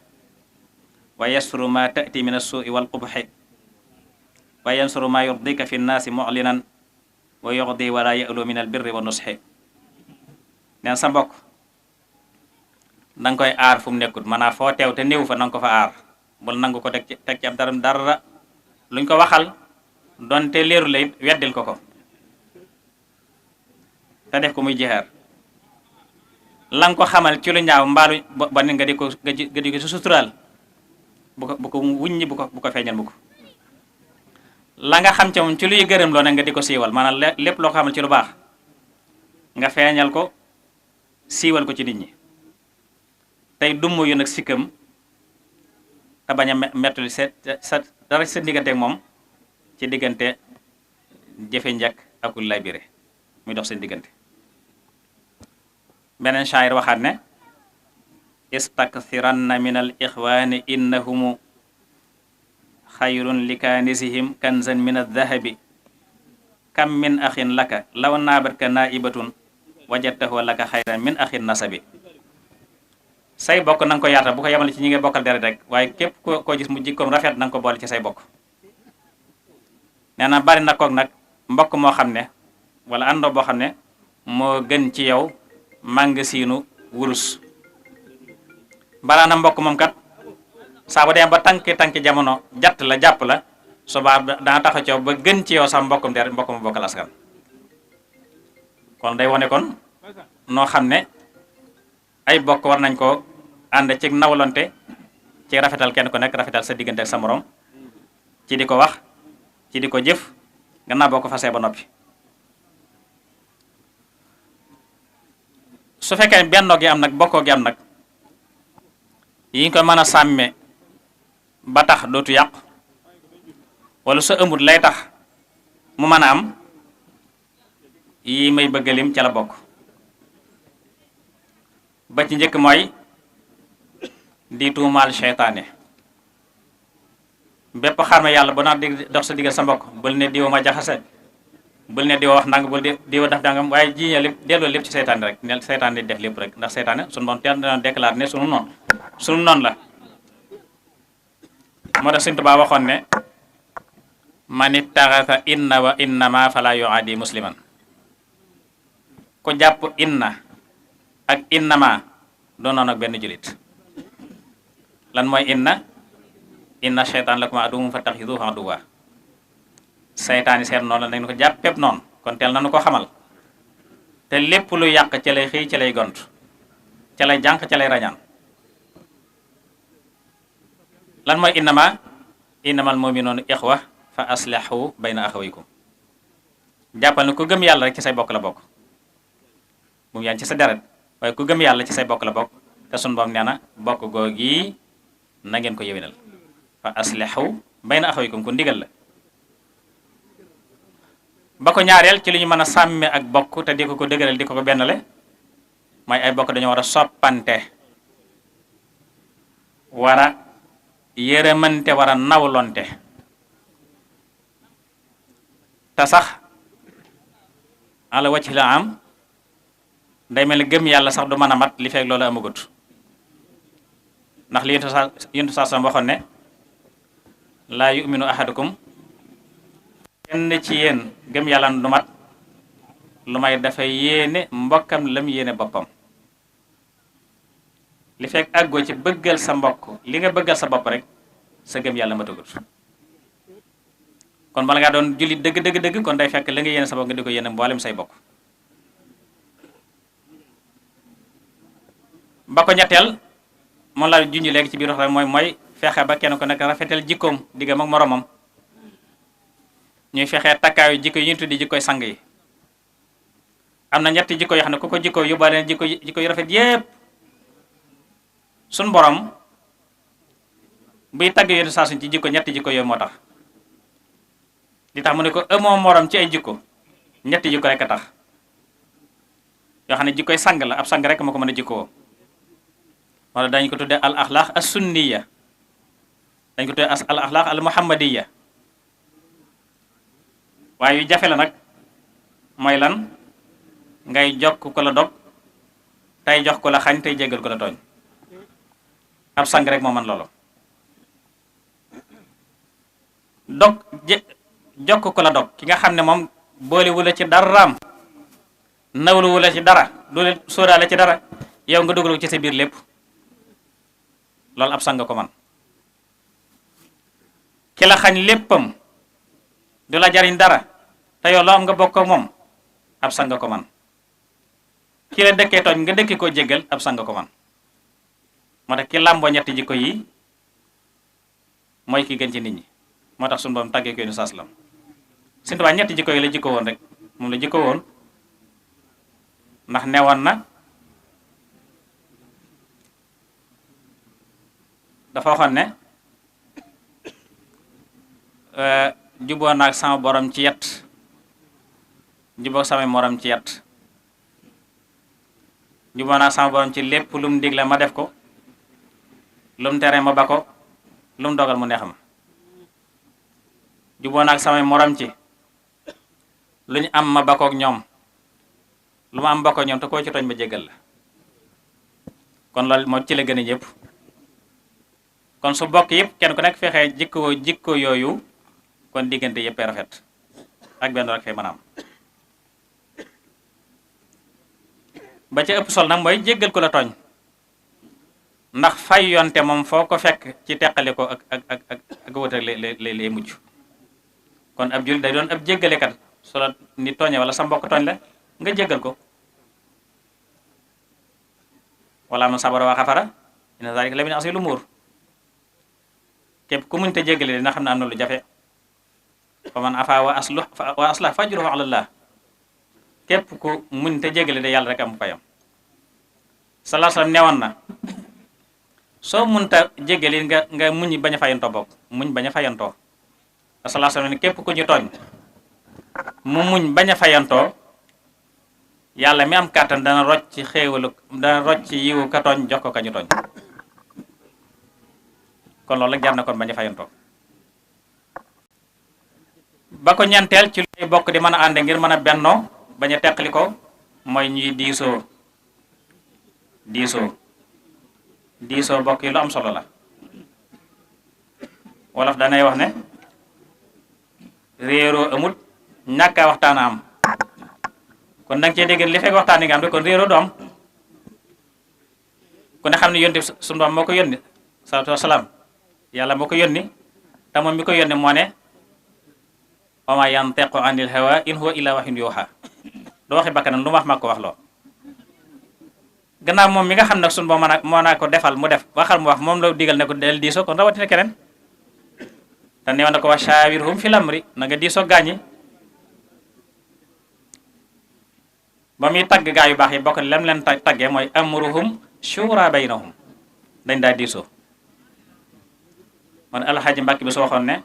wa yasru ma tati min alsuui walqubxi wa yansuru ma yurdika fi nnaasi muclinan wa yuxdi wala yalu min albirri wa nusxi neen sa mbokk danga koy aar fu mu nekkut maanaam foo teew te néew fa nanga ko fa aar bul nangu ko teg ci ab dara luñ ko waxal doonte leeru lay weddil ko te def ko muy jihaar lang ko xamal ci lu ñaaw mbaalu ba nit nga di ko suturaal bu ko wuññi bu ko feeñal bu ko la nga xam ca moom ci luy gërëm loo ne nga di ko siiwal maanaam lépp loo ko xamal ci lu baax nga feeñal ko siiwal ko ci nit ñi tey dummo yu nag sikkam te bañ a mettuli sa dara sa diggante ak moom ci diggante jëfe njëkk akul lay bire muy dox seen diggante beneen shaayir waxaat ne istakfiranna min al ixwaani innahumu xayrun li kaanisihim kanzan min aldahabi kam min axin laka law naabatka naibatun wajadtahu laka xayran min axin nasabi say bokk na nga ko yaatal bu ko yemale ci ñi ngay bokkal deret rek waaye képp koo gis mu jikkoom rafet na nga ko boole ci say bokk nee na bari na koog nag mbokk moo xam ne wala àndoo boo xam ne moo gën ci yow màngasiinu wurus balaa na mbokk moom kat saa bu demee ba tànki jamono jatt la jàpp la subaa dana tax a coow ba gën ci yow sax mbokkum deret mbokk mu bokkal askan kon day wone kon noo xam ne ay bokk war nañ ko ànd ci nawlonte ci rafetal kenn ku nekk rafetal sa diggante ak sa morom ci di ko wax ci di ko jëf gannaaw boo ko fasee ba noppi su fekkee bennoo gi am nag bokkoo gi am nag yi nga ko mën a sàmme ba tax dootu yàqu wala sa ëmbut lay tax mu mën a am yi may bëgg lim ca la bokk. ba ci njëkk mooy di tuumaal seytaane. bépp xarma yàlla bu naa di dox sa diggal sa mbokk bul ne diw ma jaxase, bul ne diw wax ndànk, bul diw def dangam, waaye jiiñe lépp delloo lépp ci seytaane rek ne seytaane di def lépp rek, ndax seytaane sunu moom teel na déclaré ne sunu noonu la. moo tax Sëñ Tuubaa waxoon ne man ittaxasa inna wa innama fala yuadi musliman. ku jàpp inna ak innama doonoon ak benn julit. lan mooy inna sheytaan lakum aduwwun fattaxiduuhu aduwwa. seytaani seen noonu la nañ ko jàppeeb noonu, kon teel nañu ko xamal. te lépp lu yàq ca lay xëy ca lay gont, ca lay jànq ca lay rañaan. lan mooy innamal mu'minuuna ixwa fa aslihu bayna axawaykum. jàppal ne ku gëm yàlla rek ci say bokk la bokk. bu mu yaan ci sa deret, waaye ku gëm yàlla ci say bokk la bokk. te sunu boom nee na bokk googi na ngeen ko yewinal. fa aslihu bayna axawaykum ku ndigal la. ba ko ñaareel ci li ñu mën a sàmme ak bokk te di ko dëgëral di ko bennale mooy ay bokk dañoo war a soppante, war a yërëmante, war a nawlonte. te sax ala wacc la am day mel ni gëm yàlla sax du mën a mat li fekk loolu amagut. ndax li yuntu saa sam waxoon ne laa yuminu ahadukum kenn ci yéen gëm yàlla du mat lu may dafa yéene mbokkam lam yéene boppam. li fekk àggoo ci bëggal sa mbokk li nga bëggal sa bopp rek sa gëm yàlla matagut. kon bala ngaa doon jullit dëgg kon day fekk la nga yéene sa bopp nga di ko yéene mboolem say bokk. ba ko ñetteel moom laa junj léegi ci biir wax mooy fexe ba kenn ko nekk rafetal jikkoom diggam ak moromam. ñuy fexee takkaayu jikko yi ñu tuddi jikkoy sang yi. am na ñetti jikko yoo xam ne ku ko jikko yóbbaale jikko yu rafet yépp. suñ borom buy tagg yéen saa suñ ci jikko ñetti jikko yooyu moo tax. li tax mu ne ko amoo morom ci ay jikko ñetti jikko rek a tax yoo xam ne jikkoy sang la, ab sang rek moo ko mën a jikkoo. wala dañ ko tuddee al axlaax as sunniya, dañ ko tuddee al axlaax al muhammadiya. waaye yu jafe la nag mooy lan ngay jokk ko la dog tey jox ko la xañ tey jéggal ko la tooñ. ab sang rek moo man loolu. jokk ko la dog ki nga xam ne moom booliwu la ci daraam, nawluwu la ci dara, du la sóoraale ci dara, yow nga dugal ko ci sa biir lépp, loolu ab sang ko man. ki la xañ léppam du la jariñ dara te yow loo am nga bokk ak moom, ab sang ko man. ki la dëkkee tooñ nga dëkki koo jéggal, ab sang ko man. moo tax ki làmboo ñetti jikko yi mooy ki gën ci nit ñi. moo tax suñu borom tàggee ko ni saas lam Sëñ Tuubaa ñetti jikko yi la jikko woon rek, moom la jikko woon. ndax newoon na dafa waxoon ne juboo naag sama borom ci yet, juboo samay morom ci yet. juboo naag sama borom ci lépp lu mu digle ma def ko, lu mu tere ma ba ko, lu mu dogal mu neex ma. juboo naag samay morom ci lu ñu am ma bakkook ñoom, lu ma am bakkook ñoom te koo ci tooñ ma jéggal la. kon loolu moo ci la gën a ñëpp. kon su bokk yëpp kenn ku nekk fexee jikko yooyu, kon diggante yëpp rafet ak benn rek fay mën a am. ba ca ëpp sol nag mooy jéggal ko la tooñ. ndax fay yonte moom foo ko fekk ci teqali ko ak wut ak lay mujj. kon ab jullit day doon ab jéggalekat. solo ni tooñe wala sa mbokk tooñ la nga jéggal ko. wala man sabara wa xafara inna zalika la min azmil umur. képp ku muñ te jéggale dina xam ne am na lu jafe. fa man afa wa aslah fa ajruhu ala Allah. képp ku muñ te jéggale de yàlla rek am fayam. sallallahu alayhi wasallam newoon na soo munta jéggali nga muñ bañ a fayantoo bokk muñ bañ a fayantoo sallallahu alayhi wasallam ne képp ku ñu tooñ mu muñ bañ a fayantoo yàlla mi am kàttan dana rocc ci xéewalu dana rocc ci yiwu ka tooñ jox ko ka ñu tooñ kon loolu la jar na kon bañ a fayantoo ba ko ñeenteel ci luy bokk di mën a ànde ngir mën a bennoo bañ a teqali ko mooy ñuy diisoo bokk yi lu am solo la wolof danay wax ne réeroo amut ñàkkaa waxtaan a am kon danga cee dégg li fekk waxtaan yi nga am de kon réeroo du am ku ne xam ne yónni sunu Boroom moo ko yónni salaatu wasalaam yàlla moo ko yónni te moom mi ko yónni moo ne wa maa yantiqu anil hawa in huwa illa wahyun yuuhaa du waxi bakkanam lu ma wax maa ko wax loo gannaaw moom mi nga xam nag sunu Boroom moo naa ko defal mu def waxal mu wax moom la digal ne ko del diisoo kon rawatina keneen te neew na ko wa shaawirhum fil amri na nga diisoo gaañi ba muy tagg gaa yu baax yi bokk lem leen taggee mooy amruhum shura baynahum dañ daa diisoo man alxaaji Mbàkke bi soo waxoon ne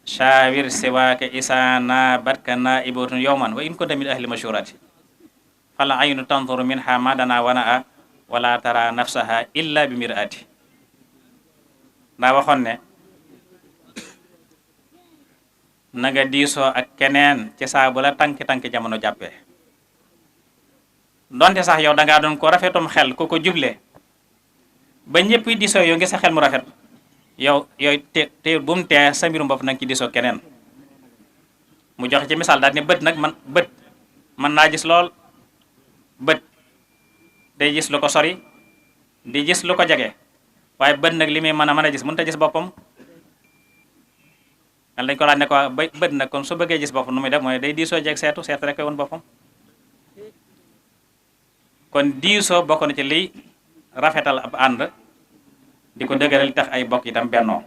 shaawir siwaaka isaana batka naibatun yowman wa in kunta min ahli mashurati fala aynu tanzuru minha ma dana wana a wala tara nafsaha illa bi mirati ndaa waxoon ne na nga diisoo ak keneen ci saa bu la tànki jamono jàppee donte sax yow dangaa doon ko rafetum xel ku ko juble ba ñëpp diisoo yow ngi sa xel mu rafet yow yooyu te bu mu tee sa mbirum bopp na nga ci diisoo keneen mu joxe ci misaal daal ne bët nag bët mën naa gis lool bët day gis lu ko sori di gis lu ko jege waaye bët nag li muy mën a gis mënut a gis boppam al dañ ko laaj ne ko bët nag kon su bëggee gis boppam nu muy def mooy day diisoo jeeg seetu rek koy woon boppam kon diisoo bokk na ci liy rafetal ab ànd di ko dëgëral tax ay bokk itam bennoo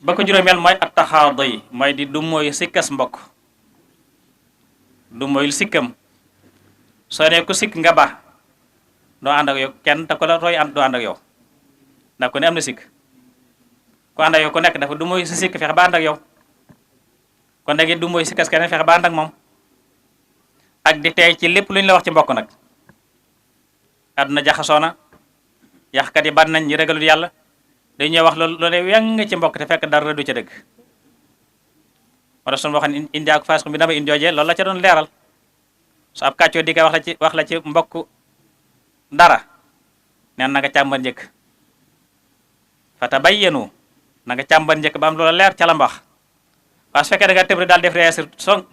ba ko juróomeel mooy at taxaadi mooy di du mooy sikkas mbokk du mooyul sikkam soo ne ku sikk nga ba doo ànd ak yow kenn te ko la roy doo ànd ak yow ndax ku ne am na sikk ku ànd ak yow ku nekk dafa du mooy si sikk fexe ba ànd ak yow kon nag du mooy sikkas keneen fexe ba ànd ak moom ak di tey ci lépp lu ñu la wax ci mbokk nag àdduna jaxasoo na yàqkat yi bari nañ ñi ragalul yàlla dañuy wax loolu ne weng ci mbokk te fekk dara du ca dëgg moo tax suñu waxoon indi ak faas bi dama indi joojee loolu la ca doon leeral su ab kàccoo di ka wax la ci mbokk dara neen na nga càmbar njëkk fa tabayyanu na nga càmbar njëkk ba am loola leer ca la mbax waaye su fekkee da nga tëb daal def réagir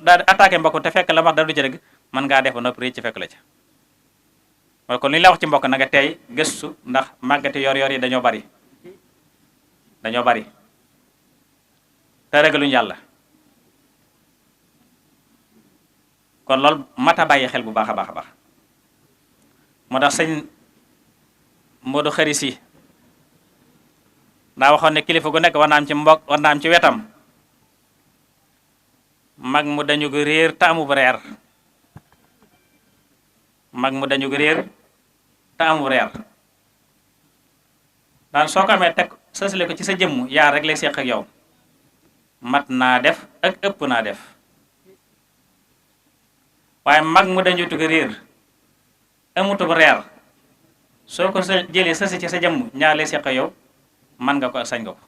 daal attaqué mbokk te fekk la wax dara du ca dëgg mën ngaa def ba noppi ci fekk la ca mooy kon li ñu la wax ci mbokk na nga tey gëstu ndax màggati yor yi dañoo bari te ragaluñu yàlla kon loolu mat a bàyyi xel bu baax a baax a baax moo tax sëñ Modou Xari Si daa waxoon ne kilifa gu nekk war na am ci mbokk war na am ci wetam mag mu dañu ko réer te amub reer mag mu dañu ko réer te amub reer daan soo ko amee teg sësale ko ci sa jëmm yaar rek lay seq ak yow mat naa def ak ëpp naa def waaye mag mu dañu ko réer amutub reer soo ko sa jëlee sësi ci sa jëmm ñaar lay seq ak yow man nga ko sañ nga ko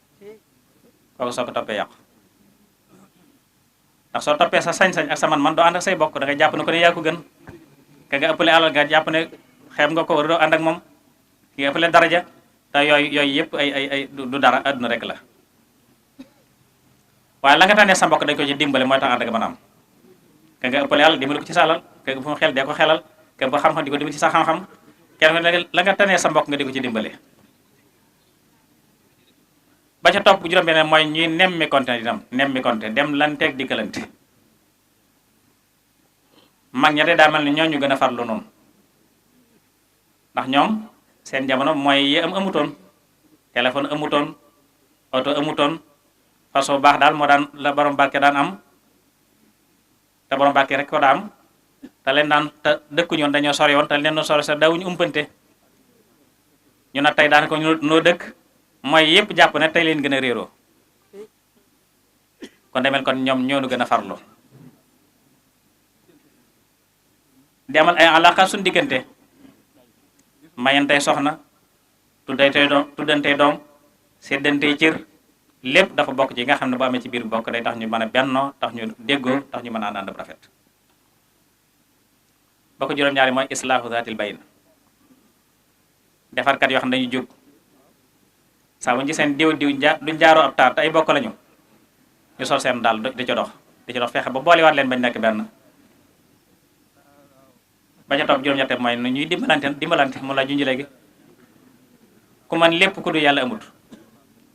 kooku soo ko toppee yàqu ndax soo toppee sa sañ-sañ ak sa man doo ànd ak say bokk da nga jàpp ne ko ne yaa ko gën ka nga ëppale alal nga jàpp ne xeeb nga ko war doo ànd ak moom ki nga ëppale daraja te yooyu yëpp ay du dara àdduna rek la waaye la nga tànnee sa mbokk dañ ko ci dimbale mooy tax ànd ak mën a am ka nga ëppale alal dimbale ko ci sa alal ka nga fu mu xel dee ko xelal ka ba xam-xam di ko dimbale ci sa xam-xam kenn la nga tànnee sa mbokk nga di ko ci dimbale ba ca topp juróom beneen mooy ñuy nemmi konte dem lanteeg dikkalante mag ña de daa mel ni ñoo ñu gën a farlu noonu ndax ñoom seen jamono mooy yi amutoon téléphone amutoon oto amutoon façon baax daal moo daan la borom barke daan am te borom barke rek ko daa am te leen daan te dëkkuñu woon dañoo sori woon te leen sori sa dawuñu umpante ñu nag tey daanaka noo dëkk mooy yëpp jàpp ne tey leen gën a réeroo kon demel kon ñoom ñoo nu gën a farlu di amal ay alaqa suñ diggante mayantey soxna tuddantey doom seddantey cër lépp dafa bokk ci nga xam ne bu amee ci biir bokk day tax ñu mën a bennoo tax ñu déggoo tax ñu mën a ànd bu rafet bokk juróom-ñaari mooy islaahu zaatil bayn defarkat yoo xam ne dañuy jóg saa bu ñu seen diw duñ jaaroo ab taar te ay bokk lañu ñu sol seen daal di ci dox fexe ba boolewaat leen bañ nekk benn ba ca topp juróom-ñette mooy nu ñuy dimbalante mu la junj léegi ku man lépp ku du yàlla amut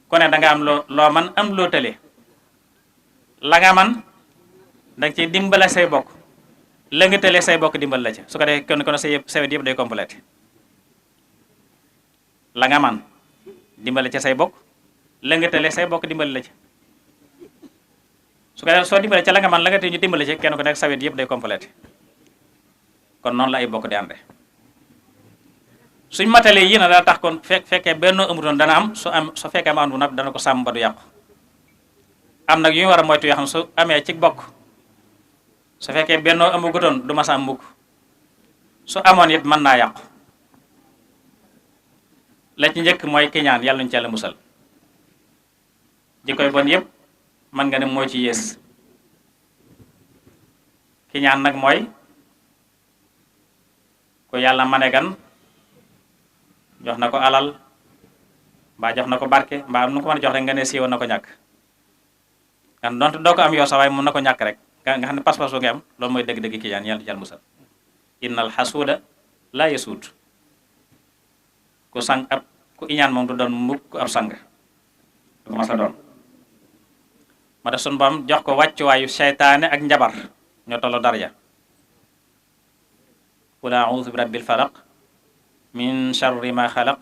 ku ne da nga am loo man am loo tële la nga man danga ci dimbale say bokk la nga tële say bokk dimbal la ca su ko defee kon say sawet yëpp day complété la nga man dimbale ca say bokk la nga tële say bokk dimbale la ca su ko defee soo dimbale ca la nga man la nga tële ñu dimbale ca kenn ko nekk sawet yëpp day complété kon noonu la ay bokk di ànde suñ matalee yi na dana tax kon fekkee benn amutoon dana am su fekkee ma am bu nag dana ko sàmm ba du yàqu am nag yu ñu war a moytu yoo xam su amee ci bokk su fekkee benn amugutoon du ma sàmm mukk su amoon it mën naa yàqu la ci njëkk mooy kiñaan yàlla ñu ci yàlla musal jikkoy bon yépp mën nga ne moo ci yées kiñaan nag mooy ku yàlla mane gan jox na ko alal mbaa jox na ko barke mbaa am nu ko mën a jox rek nga ne siiwoon na ko ñàkk nga donte doo ko am yoo sax waaye mun na ko ñàkk rek nga xam ne pas-pas nga am loolu mooy dëgg-dëgg ki yàlla jàll musal innal xasuuda laa yasuud ku iñaan moom du doon mukk ab sang du ko mas a doon ma def sun bam jox ko wàccuwaayu seytaane ak njabar ñoo tolloo daraja qul a'uudu bi rabbil falaq min sharri ma xalaq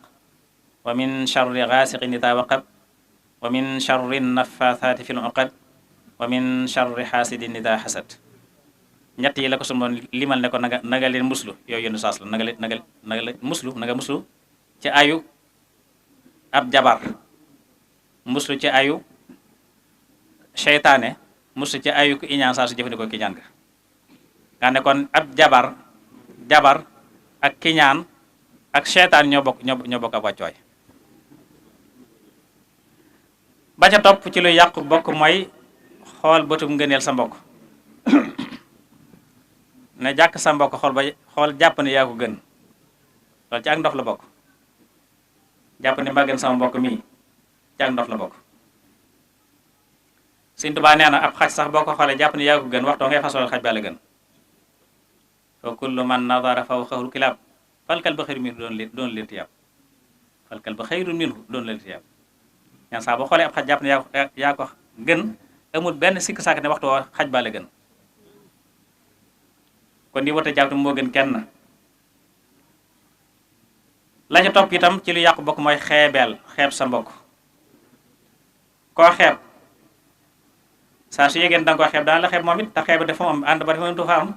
wa min sharri gaasiqin idaa waqab wa min sharri naffaasaati fil uqad wa min sharri xaasidin idaa xasad ñett yi la ko sunu limal ne ko naga leen muslu yooyu yendu saas la naga leen muslu ci ayu ab jabar muslu ci ayu seytaane muslu ci ayu ku iñaan saa su jëfandikoo kiñaan ga nga ne kon ab jabar ak kiñaan ak seytaan ñoo bokk ab wàccuwaay ba ca topp ci lu yàqu bokk mooy xool bëtum ngëneel sa mbokk ne jàkk sa mbokk xool jàpp ne yaa ko gën loolu ci ak ndox la bokk jàpp ne maa gën sama mbokk mii ci ak ndox la bokk Sëñ Tuubaa nee na ab xaj sax boo ko xoolee jàpp ne yaa ko gën waxtoo ngay façon xaj ba la gën fa kullu man nadara fawqahul kilaab fal kalbu xayrun minhu doon leen tiyaab fal kalbu xayrun minhu doon leen tiyaab ñaan saa boo xoolee ab xaj jàpp ne yaa ko gën amul benn sikk sàkk ne waxtu woo xaj ba la gën kon di wata jàpp ne moo gën kenn la ca topp itam ci lu yàqu bokk mooy xeeb sa mbokk koo xeeb saa su yégéen danga ko xeeb daan la xeeb moom it te xeeb dafa am ànd ba dafa mëntu fa am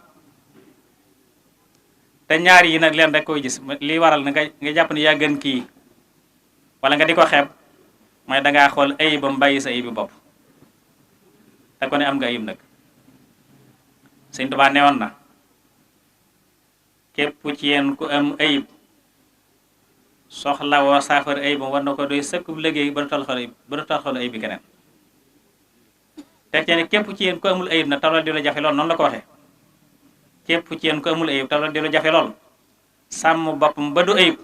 te ñaar yi nag leen rek koy gis li waral na nga jàpp ne yaa gën kii wala nga di ko xeeb mooy dangaa xool ayibam bàyyi sa ayibi bopp te ko ne am nga ayib nag Sëñ Tuubaa newoon na képp ci yéen ku am ayib soxla woo saafara ayibam war na ko doy sëkkub liggéey ba du tal xool ayib bi keneen teg ci ne képp ci yéen ku amul ayib nag tawla di la jafe lool noonu la ko waxee képp ci yéen ku amul ayib tawla di la jafe lool sàmm boppam ba du ayib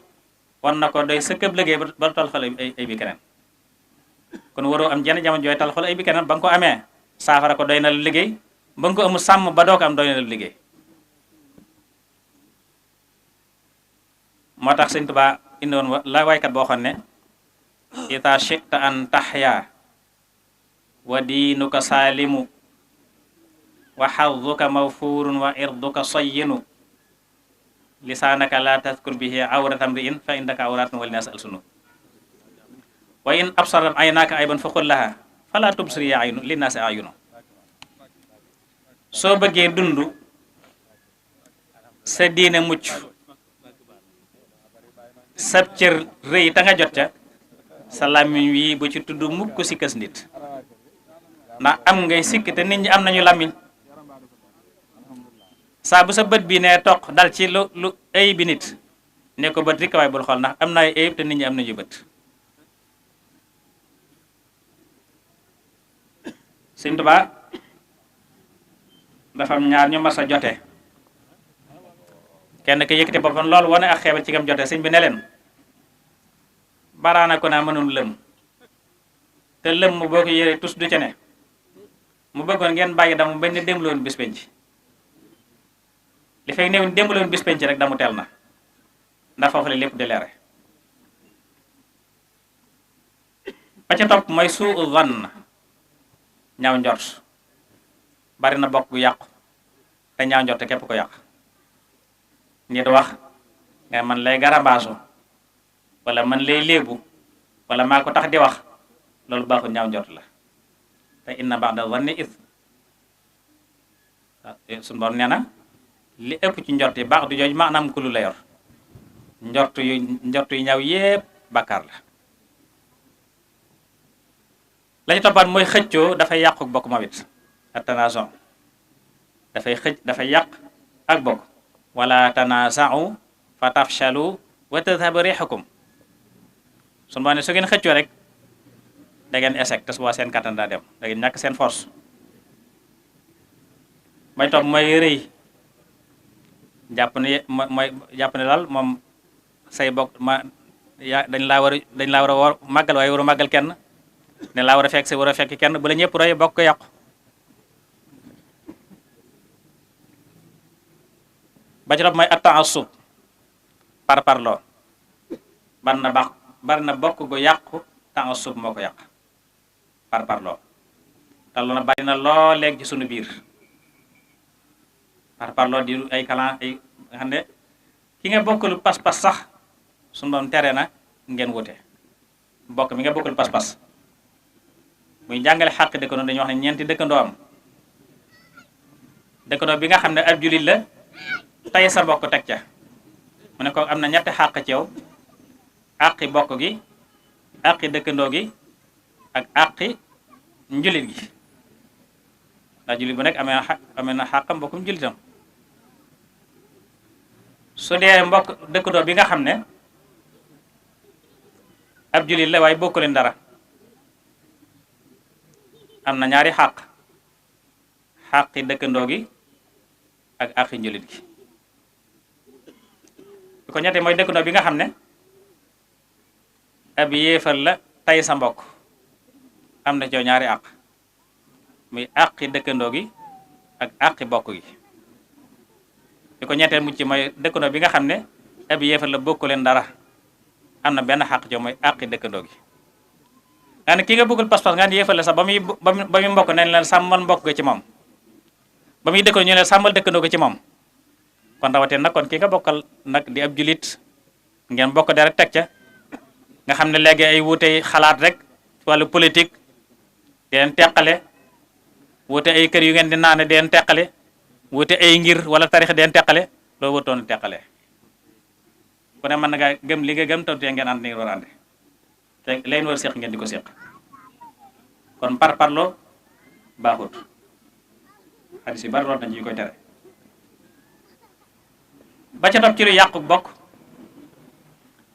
war na ko doy sëkkub liggéey ba du tal xool ayib bi keneen kon waroo am jenn jamono jooy tal xool ayib bi keneen ba nga ko amee saafara ko doy na la liggéey ba nga ko amul sàmm ba doo ko am doy na la liggéey moo tax Sëñ Tuubaa indi woon la waykat boo xam ne ita shi'ta an tahya wa diinuka saalimu wa xadduka mawfuurun wa irduka sayyinu lisaanaka la tadkur bihi awrata mri'in fa indaka awratun wa linnaasi alsunu wa in absarat aynaaka ayban fa qul laha fala tubsiri ya aynu linnaasi ayunu soo bëggee dund sa diine mucc sab cër rëy ta nga jot ca sa làmmiñ wi bu ci tudd mukk si kës nit ndax am ngay sikk te nit ñi am nañu làmmiñ saa bu sa bët bi ne toq dal ci lu ayib bi nit ne ko bët rikk waaye bul xool ndax am na ay ayib te nit ñi am nañu bët. Sëñ Tuubaa dafa am ñaar ñu mas a jote kenn ki yëkkati boppam loolu wane ak xeebal ci kam jote sëñ bi ne leen baraana ko naa mënul lëm te lëm mu boo ko yëree tus du ca ne mu bëggoon ngeen bàyyi damu bañ ne démloon bis penc li fekk néew démloon bis penc rek damu teel na ndax foofu la lépp di leere ba ca topp mooy suu zann ñaaw njort bari na bokk bu yàqu te ñaaw njort te képp ko yàq nit wax nga man lay garambaasu wala man lay léebu wala maa ko tax di wax loolu baaxul ñaaw njort la te inna ba'da zanni ism suñu borom nee na li ëpp ci njort yi baax du jooj maanaam ku lu la yor njort yu ñaaw yépp bàkkaar la ci toppaat mooy xëccoo dafay yàqu ak bokk mawit attanaason dafay yàq ak bokk wala tanaasa'u fa tafshalu wa tadhhabu rihukum suñu borom ne su ngeen xëccoo rek da ngeen échec te su boobaa seen kattan daa dem da ngeen ñàkk seen force may topp mooy rëy jàpp ne daal moom say bokk dañ laa war a war màggal waaye waru màggal kenn ne laa war a fekk si war a fekk kenn bu la ñëpp roy bokk ko yàqu ba ci topp mooy at-ta'assub par parloo bari na bokk gu yàqu ta'assub moo ko yàq par parloo te loolu bari na loo léegi ci sunu biir par parloo di ay kalan ay nga xam ne ki nga bokkalu pas-pas sax suñu doon tere na ngeen wute bokk mi nga bokkalu pas-pas muy jàngale xàq dëkkandoo dañuy wax ne ñeenti dëkkandoo am dëkkandoo bi nga xam ne ab jullit la tey sa bokk teg ca mu ne ko am na ñetti xàq ci yow àqi bokk gi àqi dëkkandoo gi ak àqi njulit gi ndax jullit bu nekk amee na xàqam mbokkum jullitam su dee mbokk dëkkandoo bi nga xam ne ab jullit la waaye bokku leen dara am na ñaari xàqi dëkkandoo gi ak àqi njulit gi bi ko ñettee mooy dëkkandoo bi nga xam ne ab yéefar la tey sa mbokk am na ci ñaari àq muy àqi dëkkandoo gi ak àqi bokk gi bi ko ñetteel mucc mooy dëkkandoo bi nga xam ne ab yéefar la bokku leen dara am na benn xàq ci mooy àqi dëkkandoo gi nga ne ki nga bëggul pas-pas nga ne yéefal la sax ba muy mbokk nañ leen sàmmal mbokk ga ci moom ba muy dëkkandoo ñu leen sàmmal dëkkandoo ga ci moom kon rawatee nag kon ki nga bokkal nag di ab julit ngeen bokk dara teg ca nga xam ne léegi ay wuute xalaat rek wàllu politique di leen teqale wuute ay kër yu ngeen di naane di leen teqale wuute ay ngir wala tarix di leen teqale loolu wutoon teqale ku ne mën na nga gëm li nga gëm tawtee ngeen ànd ni war a ànde te leen war séq ngeen di ko séq kon par parloo baaxut xadis yu bari lool nañ ñu koy tere ba ca topp ci lu yàqu bokk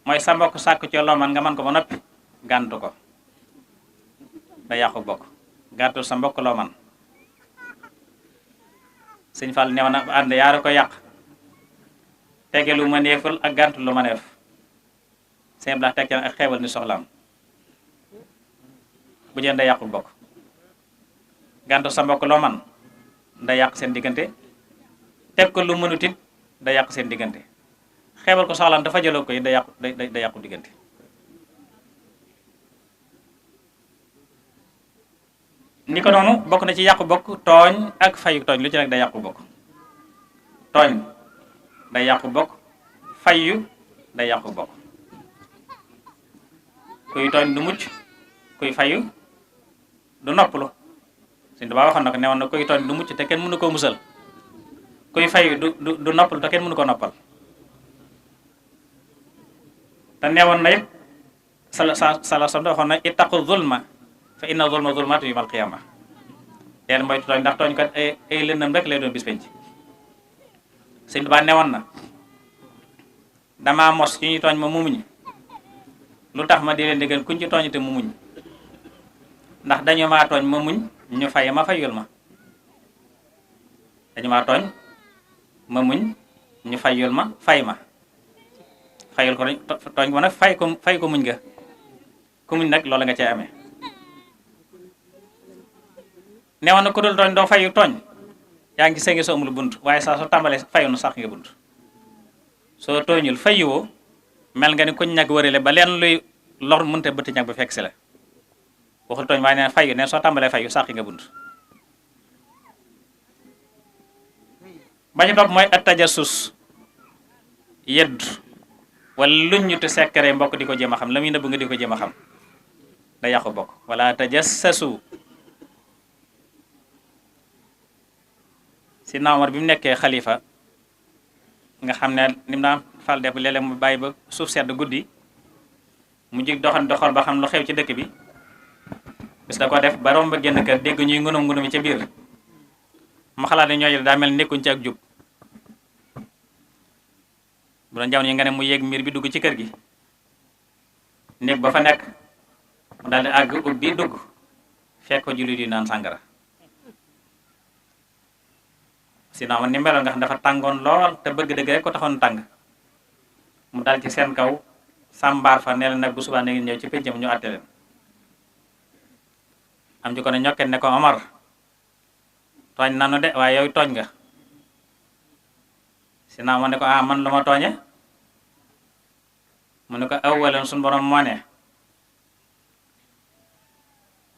mooy sa mbokk sàkk ci loo man nga mën ko ba noppi gàntu ko da yàqu bokk gàntu sa mbokk loo man sëñ Fall neew na ànd yaara ko yàq tege lu ma neeful ak gàntu lu ma neef sëñ Blas teg ak xeebal ni soxlaam bu jeen da yàqu bokk gàntu sa mbokk loo man da yàq seen diggante teg ko lu mënut it da yàq seen diggante xeebal ko soxlaam dafa jëloo ko yi da yàqu diggante ni ko noonu bokk na ci yàqu bokk tooñ ak fayu tooñ lu ci nekk da yàqu bokk tooñ da yàqu bokk fayu da yàqu bokk kuy tooñ du mucc kuy fayu du noppalu Sëñ Tuubaa waxoon na ko newoon na kuy tooñ du mucc te kenn mënu koo musal kuy fayu du noppalu te kenn mënu ko noppal te neewoon na it sala som waxoon na ittaqu zulma fa inna zulma zulmaatu yawmal qiyaama teen mooy tooñ ndax tooñ kat ay lëndëm rek lay doon bis penc Sëñ Tuubaa newoon na damaa mos ci ñuy tooñ ma mu muñ lu tax ma di leen diggal kuñ ci tooñ te mu muñ ndax dañu maa tooñ ma muñ ñu fay ma fayul ma dañu maa tooñ ma muñ ñu fayul ma fay ma fayul ko tooñ ko nag fay ko muñ ga ku muñ nag loolu nga cee amee newoon na ku dul tooñ doo fayu tooñ yaa ngi gisee ngi soo amul bunt waaye saa soo tàmbalee fayu na sax nga bunt soo tooñul fayiwoo mel nga ni kuñ ñag wërale ba leen luy lor mënta bëtt ñag ba fekk si la waxul tooñ waaye neen fayu neen soo tàmbalee fayu sax nga bunt ba ci topp mooy at tajassus yeddu wala luñ ñu te sekkare mbokk di ko jéem a xam la muy nëbb nga di ko jéem a xam da yàqu bokk wala tajassasu si Omar bi mu nekkee xalifa nga xam ne ni mu daan fal def léeg-léeg mu bàyyi ba suuf sedd guddi mu jig doxal ba xam lu xew ci dëkk bi bis da ko def ba romb ba génn kër dégg ñuy ngunum ngunum ca biir ma xalaat ne ñooñu daa mel nekkuñ ci ak jub bu doon jamono yi nga ne mu yéeg miir bi dugg ci kër gi néeg ba fa nekk mu daal di àgg ubbi dugg fekk ko jullit yi naan sàngara sinon man ni meloon nga xam dafa tàngoon lool te bëgg dëgg rek ko taxoon tàng mu dal ci seen kaw sàmbaar fa ne leen nag bu subaa na ngeen ñëw ci péncam ñu àtte leen am ci ko ne ñokket ne ko Omar tooñ nanu de waaye yow tooñ nga sinon ma ne ko ah man lu ma tooñe mu ne ko awalan suñu borom moo ne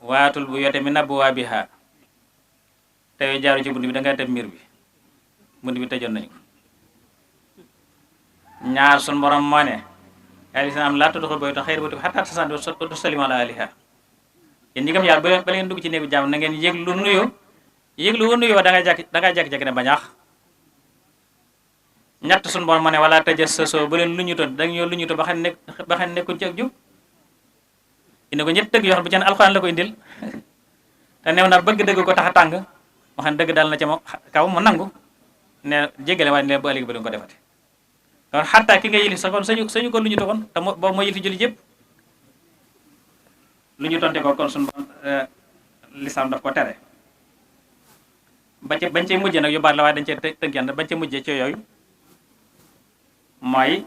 waatul bu yote mi nabbu waa biha te yow jaaru ci bunt bi da ngay tëb miir bi bunt bi tëjoon nañu ko ñaar suñu borom moo ne alislam laa tudxul bayta xayri bati xataa tusallimu ala ahliha yéen ñi gëm yàlla ba leen dugg ci néegu jàmm na ngeen yëglu nuyoo da ngay jekki-jekki ne bañaax ñett suñu borom moo ne wala tajassasu ba leen lu ñu toon da ñoo lu ñu toon ba xam nekkuñ ci ak jub indi ko ñett dëgg yoo xam bu ci ne alxuraan la ko indil te neew na bëgg dëgg ko tax a tàng moo xam ne dëgg dal na ca kaw mu nangu ne jéggale waaye ne ba ëllëg ba duñ ko defati kon xataa ki nga yilif sax kon sañu ko lu ñu toxoon te boobu moo yilif julli yëpp lu ñu tonte ko kon suñu lislaam daf ko tere bañ cee mujjee nag yu bari la waaye dañ cee tënk yan bañ cee mujjee ci yooyu mooy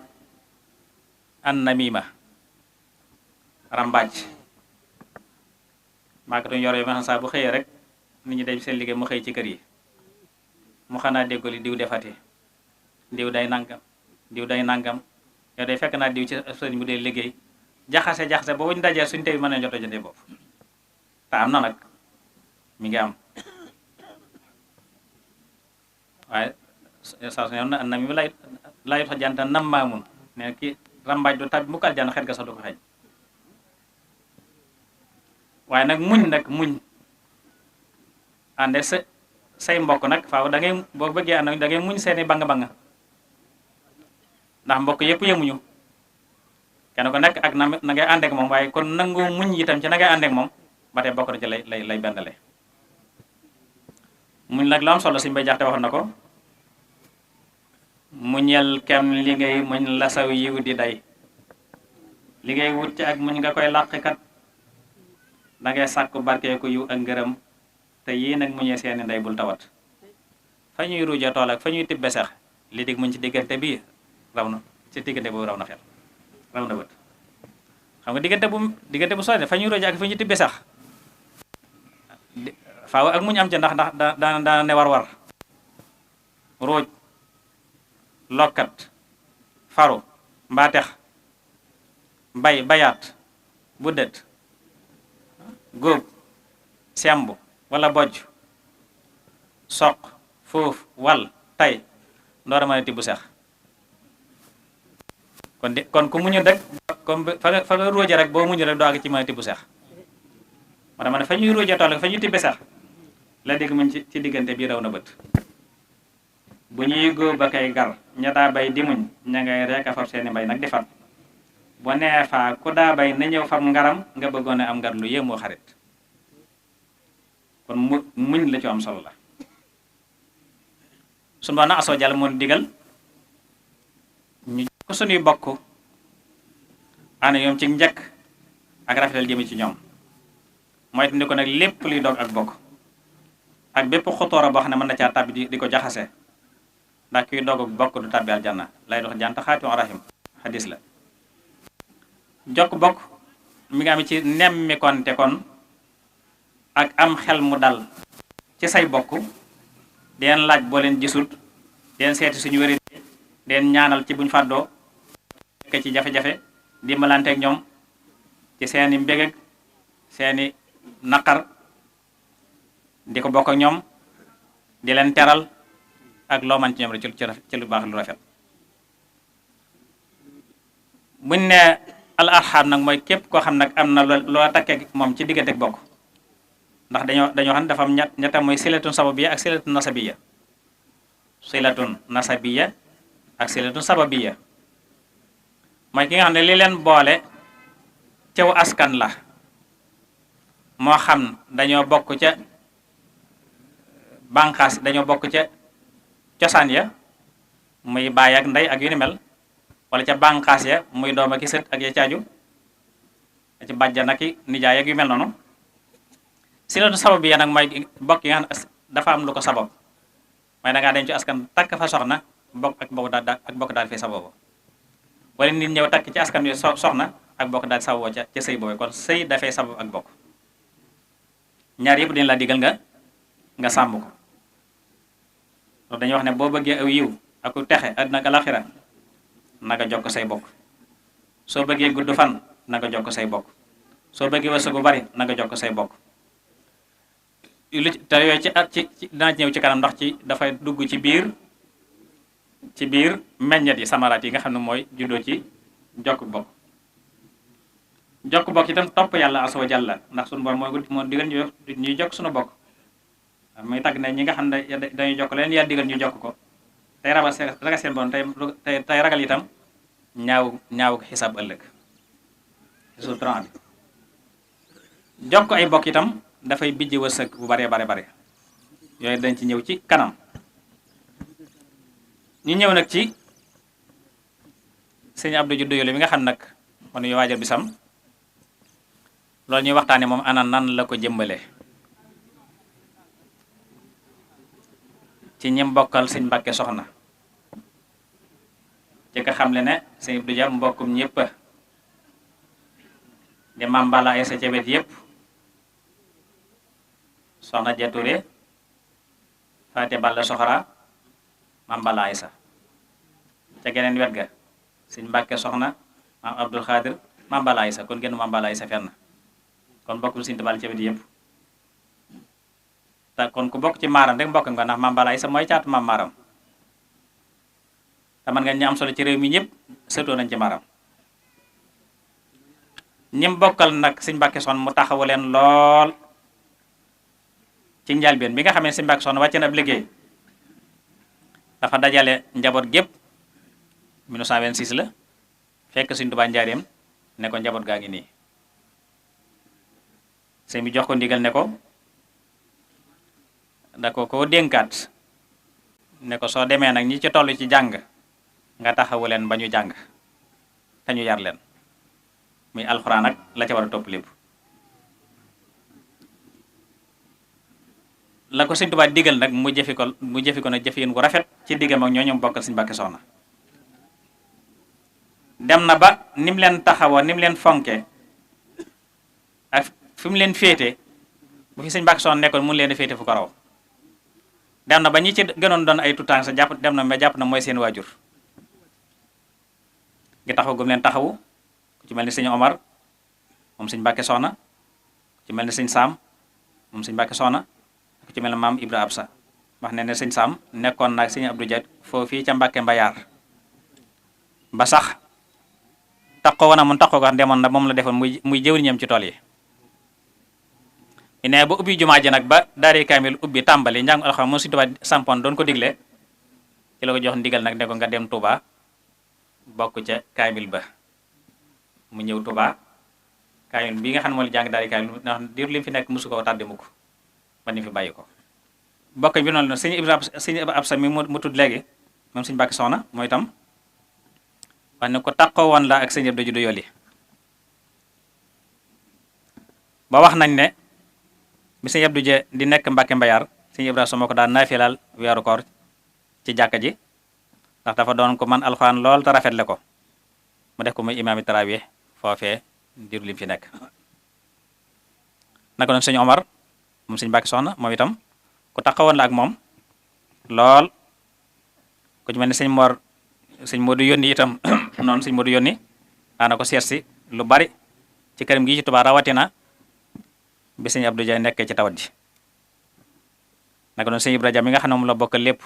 an namima rambaaj maakatuñu yor yu ma xam saa bu xëyee rek nit ñi day seen liggéey mu xëy ci kër yi mu xanaa déggoo li diw defati diw day nangam yow day fekk naa diw ci sëriñ bu dee liggéey jaxase ba wuñ dajee suñ tey mën a jot a jotee bopp te am na nag mi ngi am waaye saa su ñëw na mi lay tax janta nam maamun ne ki rambaaj du tab mu ko aljana xet ga sax du ko xeeñ waaye nag muñ ànde say mbokk nag faaw da ngay boo bëggee ànd da ngay muñ seeni bang-bang ndax mbokk yëpp yemuñu kenn ko nekk ak na ngay àndeek moom waaye kon nangu muñ itam ci na ngay àndeek moom ba tey bokk na ci lay bendale muñ nag lu am solo si mbay jaxte waxoon na ko muñel kem li ngay muñ la saw yiw di day li ngay wut ci ak muñ nga koy làqkat da ngay sàkku barkeeku yiw ak ngërëm te yii nag muñee seeni ndey bul tawat fa ñuy ruuja tool ak fa ñuy tibbe sax li dig muñ ci diggante bii raw na ci diggante boobu raw na xel raw na bët xam nga diggante bu sori fa ñuy ruuja ak fa ñuy tibbe sax faaw ak muñ am ci ndax daana ne war ruuj lokkat faru mbaatex bayaat buddet góob semb wala bojj soq foofu wal tay ndoor a mën a tibb seex kon ku muñu rek comme fa nga róoje rek boo muñu rek doo àgg ci mën a tibb seex moo tax ma ne fa ñuy róoje tool fa ñuy tibbe seex la dégg muñ ci diggante bii raw na bët bu ñuy góob ba kay gar ña daa bay di muñ ña ngay rek a far seeni mbay nag di fat boo nee faa ku daa bay na ñëw fam ngaram nga bëggoon a am ngar lu yéemoo xarit kon muñ la ci am solo la su ma na asoo jàll moo digal ñu ko suñuy bokk ànd ñoom ci njëkk ak rafetal jëme ci ñoom mooy ni ko nag lépp luy dog ak bokk ak bépp xotoora boo xam ne mën na caa tàbbi di ko jaxase ndax kuy dog ak bokk du tàbbi aljanna lay dox janta xaati rahim hadis la jokk bokk mi nga am ci nemmi konte kon ak am xel mu dal ci say bokk deen laaj boo leen gisut deen seeti suñu wéri deen ñaanal ci buñ fàddoo fekk ci jafe-jafe dimbalanteeg ñoom ci seeni mbég ak seeni naqar di ko bokk ak ñoom di leen teral ak loo man ci ñoom rek ci lu baax lu rafet buñ ne al arham nag mooy képp koo xam nag am na loola takkee moom ci diggante ak bokk ndax dañoo xam ne dafa am ñetta mooy silatun sababiya ak silatun nasabiya silatun nasabiya ak silatun sababiya mooy ki nga xam ne li leen boole cew askan la moo xam dañoo bokk ca bànqaas dañoo bokk ca cosaan ya muy baay ak ndey ak yu ni mel wala ca bànqaas ya muy doom ak i sët ak ya caaju ci bàjjan ak i nijaay ak yu mel noonu silatu sabab bi ya nag mooy bokk yi nga xam ne dafa am lu ko sabab mooy da ngaa dem ci askan takk fa soxna bokk ak bokk daal fi sababo wala nit ñëw takk ci askan wi soxna ak bokk daal sababoo ca sëy boobu kon sëy dafay sabab ak bokk ñaar yëpp dañ la digal nga sàmm ko loolu dañuy wax ne boo bëggee aw yiw ak texe àddina ak alaxira nanga jokk say bokk soo bëggee gudd fan nanga jokk say bokk soo bëggee wërsëg bu bari nanga jokk say bokk te yooyu ci dana ñëw ci kanam ndax ci dafay dugg ci biir meññet yi samaraat yi nga xam ne mooy juddoo ci jokk bokk itam topp yàlla azza wa jalla ndax suñu borom moo digal ñuy jokk suñu bokk muy tàgg ne ñi nga xam ne dañuy jokk leen yaa digal ñu jokk ko tey ragal seen bon tey ragal itam ñaaw xisaab ëllëg su tran bi jokk ay bokk itam dafay bijji wërsëg bu bare yooyu dañ ci ñëw ci kanam ñu ñëw nag ci sëñ Abdou Juddu Yole mi nga xam nag kon yu waajal bisam loolu ñuy waxtaane moom ana nan la ko jëmbale ci ñim bokkal sëñ Mbàkke soxna ci ka xam le ne sëñ Abdou Dia mbokkum ñëpp di Mame Balla Aïssa ca wet yëpp soxna Jature Faate Balla Soxra Mame Balla Aïssa ca geneen wet ga sëñ Mbàkke soxna Maam Abdul Xaadir Mame Balla Aïssa kon genn Mame Balla Aïssa fenn kon bokkul sëñ Balla ca wet yëpp te kon ku bokk ci maaram rek mbokk nga ndax Mame Balla Aïssa mooy caatu maam maaram te man nga ñu am solo ci réew mi ñëpp sëtoo nañ ci maaram ñim bokkal nag sëñ Mbàkke Soxna mu taxawu leen lool ci njëlbéen bi nga xam ne sëñ Mbàkke Soxna wàcce na ab liggéey dafa dajale njaboot gépp 1926 la fekk sëñ Tuubaa njaareem ne ko njaboot gaa ngi nii sëñ bi jox ko ndigal ne ko da ko dénkaat ne ko soo demee nag ñi ci toll ci jàng nga taxawu leen ba ñu jàng te ñu yar leen muy alxuraan ak la ca war a topp lépp la ko sëñ Tuubaa digal nag mu jëfi ko nag jëfin gu rafet ci diggam ak ñooñu bokkal sëñ Mbàkke Soxna dem na ba ni mu leen taxawoo ni mu leen fonke ak fi mu leen féete bu fi sëñ Mbàkke Soxna nekkoon mun leen a féete fu ko raw dem na ba ñi ci gënoon doon ay tutaan sa jàpp dem na ba jàpp na mooy seen waajur ngi taxaw gum leen taxawu ku ci mel ni sëñ Omar moom sëñ Mbàkke Soxna ku ci mel ni sëñ Saam moom sëñ Mbàkke Soxna ku ci mel ni maam Ibra Absa wax ne ne sëñ Saam nekkoon naag sëñ Abdou Dia foofii ca Mbàkke Mbayaar ba sax taxaw na mun taxaw ko demoon na moom la defoon muy jëwriñam ci tool yi ne ba ubbi jumaa ji nag ba daari kaamil ubbi tàmbali njàng alxuraan moom sëñ Tuubaa sampoon doon ko digle ci la ko jox ndigal nag ne ko nga dem Touba bokk ca kaamil ba mu ñëw Touba kaamil bi nga xam ne moo la jàng daal di kaamil ndax diir li mu fi nekk mosu koo tàddi mukk ba ni fi bàyyi ko bokk bi noonu sëñ Ibrahima Absa mi mu tudd léegi moom sëñ Mbàkke Soxna mooy itam wax ne ko taqoo woon la ak sëñ Abdou Judu Yoli ba wax nañ ne bi sëñ Abdou Je di nekk Mbàkke Mbayaar sëñ Ibrahima Soxna moo ko daan naafilaal weeru koor ci jàkka ji ndax dafa doon ko man alxuraan lool te rafetle ko mu def ko muy imaami tarawih foofee diiru lim fi nekk naka noonu sëñ Omar moom sëñ Mbàkke Soxna moom itam ku taxawoon la ak moom lool ku ci mel ni sëñ Modou yónni itam noonu sëñ Modou yónni daana ko seet si lu bari ci këram gi ci Tuubaa rawatina bi sëñ Abdou Dia nekkee ci tawat ji naka noonu sëñ Ibrahima mi nga xam ne moom la bokkal lépp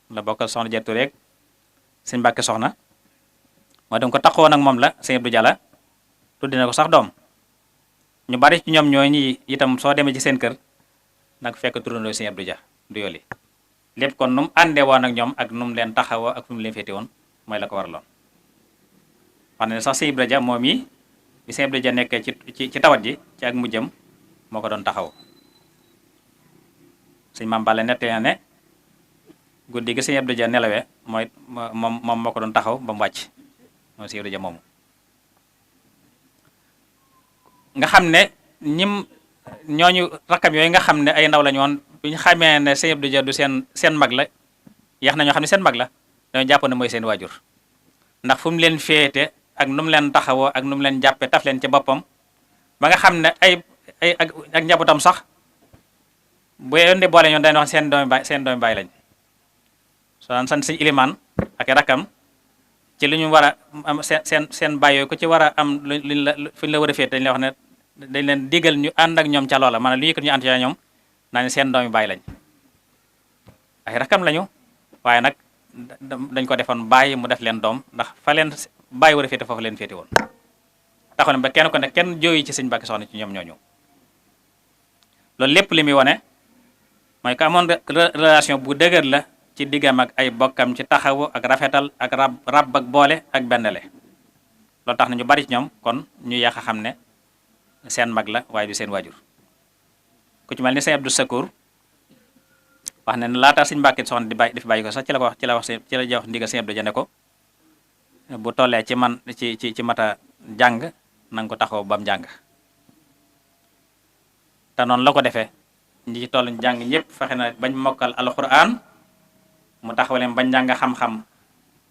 la bokkal soxna Jaara Ture rek sëñ Mbàkke Soxna moo dem ko taxawoon ak moom la sëñ Abdou Dia la tuddi na ko sax doom ñu bari ci ñoom ñooy ñi itam soo demee ci seen kër nag fekk turandoo sëñ Abdou Dia du Yoli lépp kon nu mu àndee woon ak ñoom ak nu mu leen taxawoo ak fu mu leen féete woon mooy la ko waraloon wax ne sax sëñ Abdou Dia moom yi bi sëñ Abdou Dia nekkee ci tawat ji ci ak mujjam moo ko doon taxaw sëñ Maam Balla nettee na ne guddi gi sëñ Abdou Dia nelawee mooy moom moo ko doon taxaw ba mu wàcc moom sëñ Abdou Dia moomu nga xam ne ñooñu rakkam yooyu nga xam ne ay ndaw lañu woon bu ñu xamee ne sëñ Abdou Dia du seen mag la yeex na ñoo xam ne seen mag la dañoo jàpp ne mooy seen waajur ndax fu mu leen féete ak nu mu leen taxawoo ak nu mu leen jàppee taf leen ci boppam ba nga xam ne ak njabootam sax bu yoon di boole ñoon dañuy wax seen doomi baay lañ soo daan sant sëñ Ilimaan ak rakkam ci li ñu war a am seen baay yooyu ku ci war a am luñ la fu ñu la war a féete dañ lay wax ne dañ leen digal ñu ànd ak ñoom ca loola maanaam lu yëkkat ñu ànd ca ñoom naa ne seen doomi baay lañ ay rakkam lañu waaye nag dañ ko defoon bàyyi mu def leen doom ndax fa leen bàyyi war a féete foofu leen féete woon taxaw ne ba kenn ko ne kenn jooyi ci sëñ Mbàkke Soxna ci ñoom ñooñu loolu lépp li muy wone mooy que amoon relation bu dëgër la ci diggam ak ay bokkam ci taxawu ak rafetal ak rab ak boole ak bennle loolu tax na ñu bari ci ñoom kon ñu yàq a xam ne seen mag la waaye du seen waajur ku ci mel ni sëñ Abdou Sakour wax ne laata sëñ Mbàkke Soxna di fi bàyyi ko sax ci la jox ndigal sëñ Abdou Dia ne ko bu tollee ci man ci mata jàng na nga ko taxaw bam jàng te noonu la ko defee ñi ci toll jàng ñëpp fexe na bañ mokkal alxuraan mu taxawaleen bañ jàng xam-xam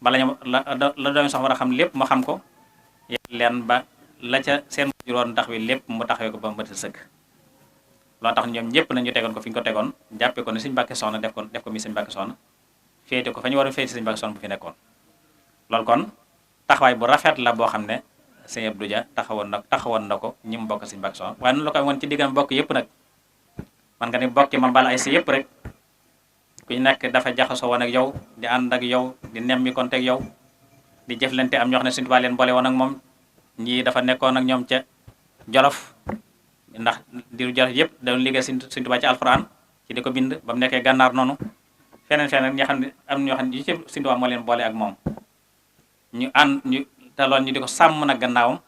bala ñu la doon sax war a xam lépp mu xam ko leen ba la ca seen juróon tax wi lépp mu taxawee ko ba mu sëkk loolu tax ñoom ñëpp nañu tegoon ko fi ñu ko tegoon jàppee ko ne sëñ Mbàkke Soxna def ko mi sëñ Mbàkke Soxna féete ko fa ñu war a féete sëñ Mbàkke Soxna bu fi nekkoon loolu kon taxawaay bu rafet la boo xam ne sëñ Abdou Dia taxawoon na ko ñi mu bokk sëñ Mbàkke Soxna waaye noonu la ko woon ci diggam bokk yëpp nag man nga ni bokki ma bala ay si yëpp rek ku ñu nekk dafa jaxasoo woon ak yow di ànd ak yow di nemmi konte ak yow di jëflante am ñoo xam ne Sëñ Tuubaa leen boole woon ak moom ñii dafa nekkoon ak ñoom ca Jolof ndax diiru Jolof yëpp dañu liggéey Sëñ Tuubaa ci alxuraan ci di ko bind ba mu nekkee gànnaar noonu feneen ñoo xam ne am ñoo xam ne yu ci Sëñ Tuubaa moo leen boole ak moom ñu te loolu ñu di ko sàmm nag gannaawam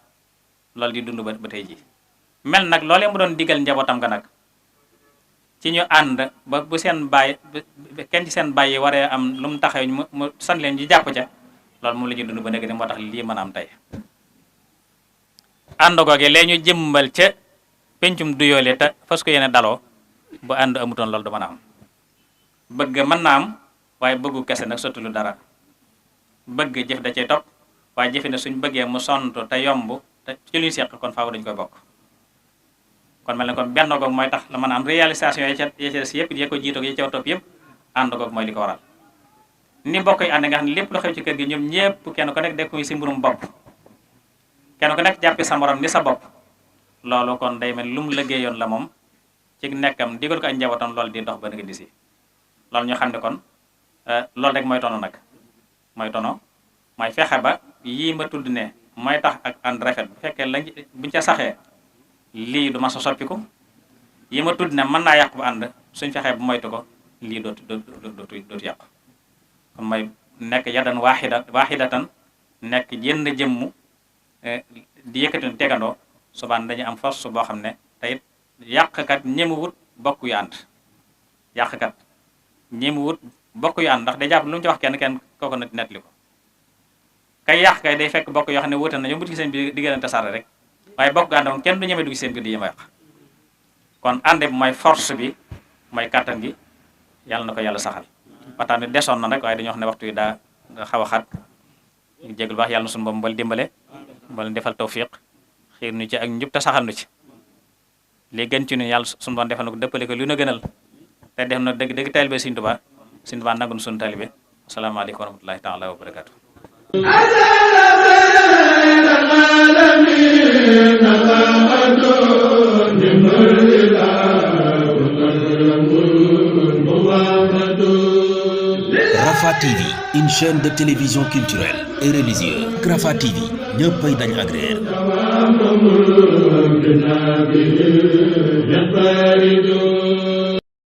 loolu di dund ba tey ji mel nag loolee mu doon digal njabootam ga nag ci ñu ànd ba bu seen baay kenn ci seen baay yi waree am lu mu taxaw mu san leen ji jàpp ca loolu moom la ñuy dund ba nekk ni moo tax lii mën a am tey ànd googe lee ñu jëmbal ca pencum duyoole te fas ko yéene daloo bu ànd amutoon loolu du mën a am bëgg mën na am waaye bëggu kese nag sotti lu dara bëgg jëf da cay topp waaye jëfe ne suñ bëggee mu sont te yomb te ci luñ seq kon faaw dañu koy bokk kon mel ne kon benn goog mooy tax la mën a am réalisation ya ca des yëpp ya ko jiitoog ya ca topp yëpp ànd goog mooy li ko waral ni mbokk yi ànd nga xam ne lépp lu xew ci kër gi ñoom ñëpp kenn ko nekk def ko si mbirum bopp kenn ku nekk jàppi sa morom ni sa bopp loolu kon day mel lu mu liggéeyoon la moom ci nekkam digal ko ay njabootam loolu di dox ba nga disi loolu ñu xam ne kon loolu rek mooy tono nag mooy tono mooy fexe ba yii ma tudd ne mooy tax ak ànd rafet bu fekkee lañ buñ ca saxee lii du ma sa soppiku yi ma tudd ne mën naa yàqu bu ànd suñ fexee bu moytu ko lii dootu yàqu kon mooy nekk yadan waxidatan nekk jënd jëmmu di yëkkati tegandoo subaan dañu am force boo xam ne tey yàqkat ñemewut bokk yu ànd yàqkat ñemewut bokk yu ànd ndax day jàpp lu mu ci wax kenn kooku na nettali ko kay yàq kay day fekk bokk yoo xam ne wuute na yombut ci seen bi diggante tasaare rek waaye bokk gu ànd moom kenn du ñeme dugg ci seen biir di yema yàq kon ànd bi mooy force bi mooy kàttan gi yàlla na ko yàlla saxal waxtaan bi desoon na rek waaye dañoo wax ne waxtu yi daa xaw a xat ñu jégal baax yàlla na suñu boom mbal dimbale mbal defal tawfiq xiir nu ci ak njub te saxal nu ci li gën ci nu yàlla suñu boom defal na ko dëppale ko lu na gënal te def na dëgg dëgg taalibe Sëriñ Tuubaa nangu nu suñu taalibe asalaamaaleykum wa rahmatullahi taala wa barakaatu Rafah TV, une chaîne de télévision culturelle et religieuse. Rafah TV, ñëppay dañ agréer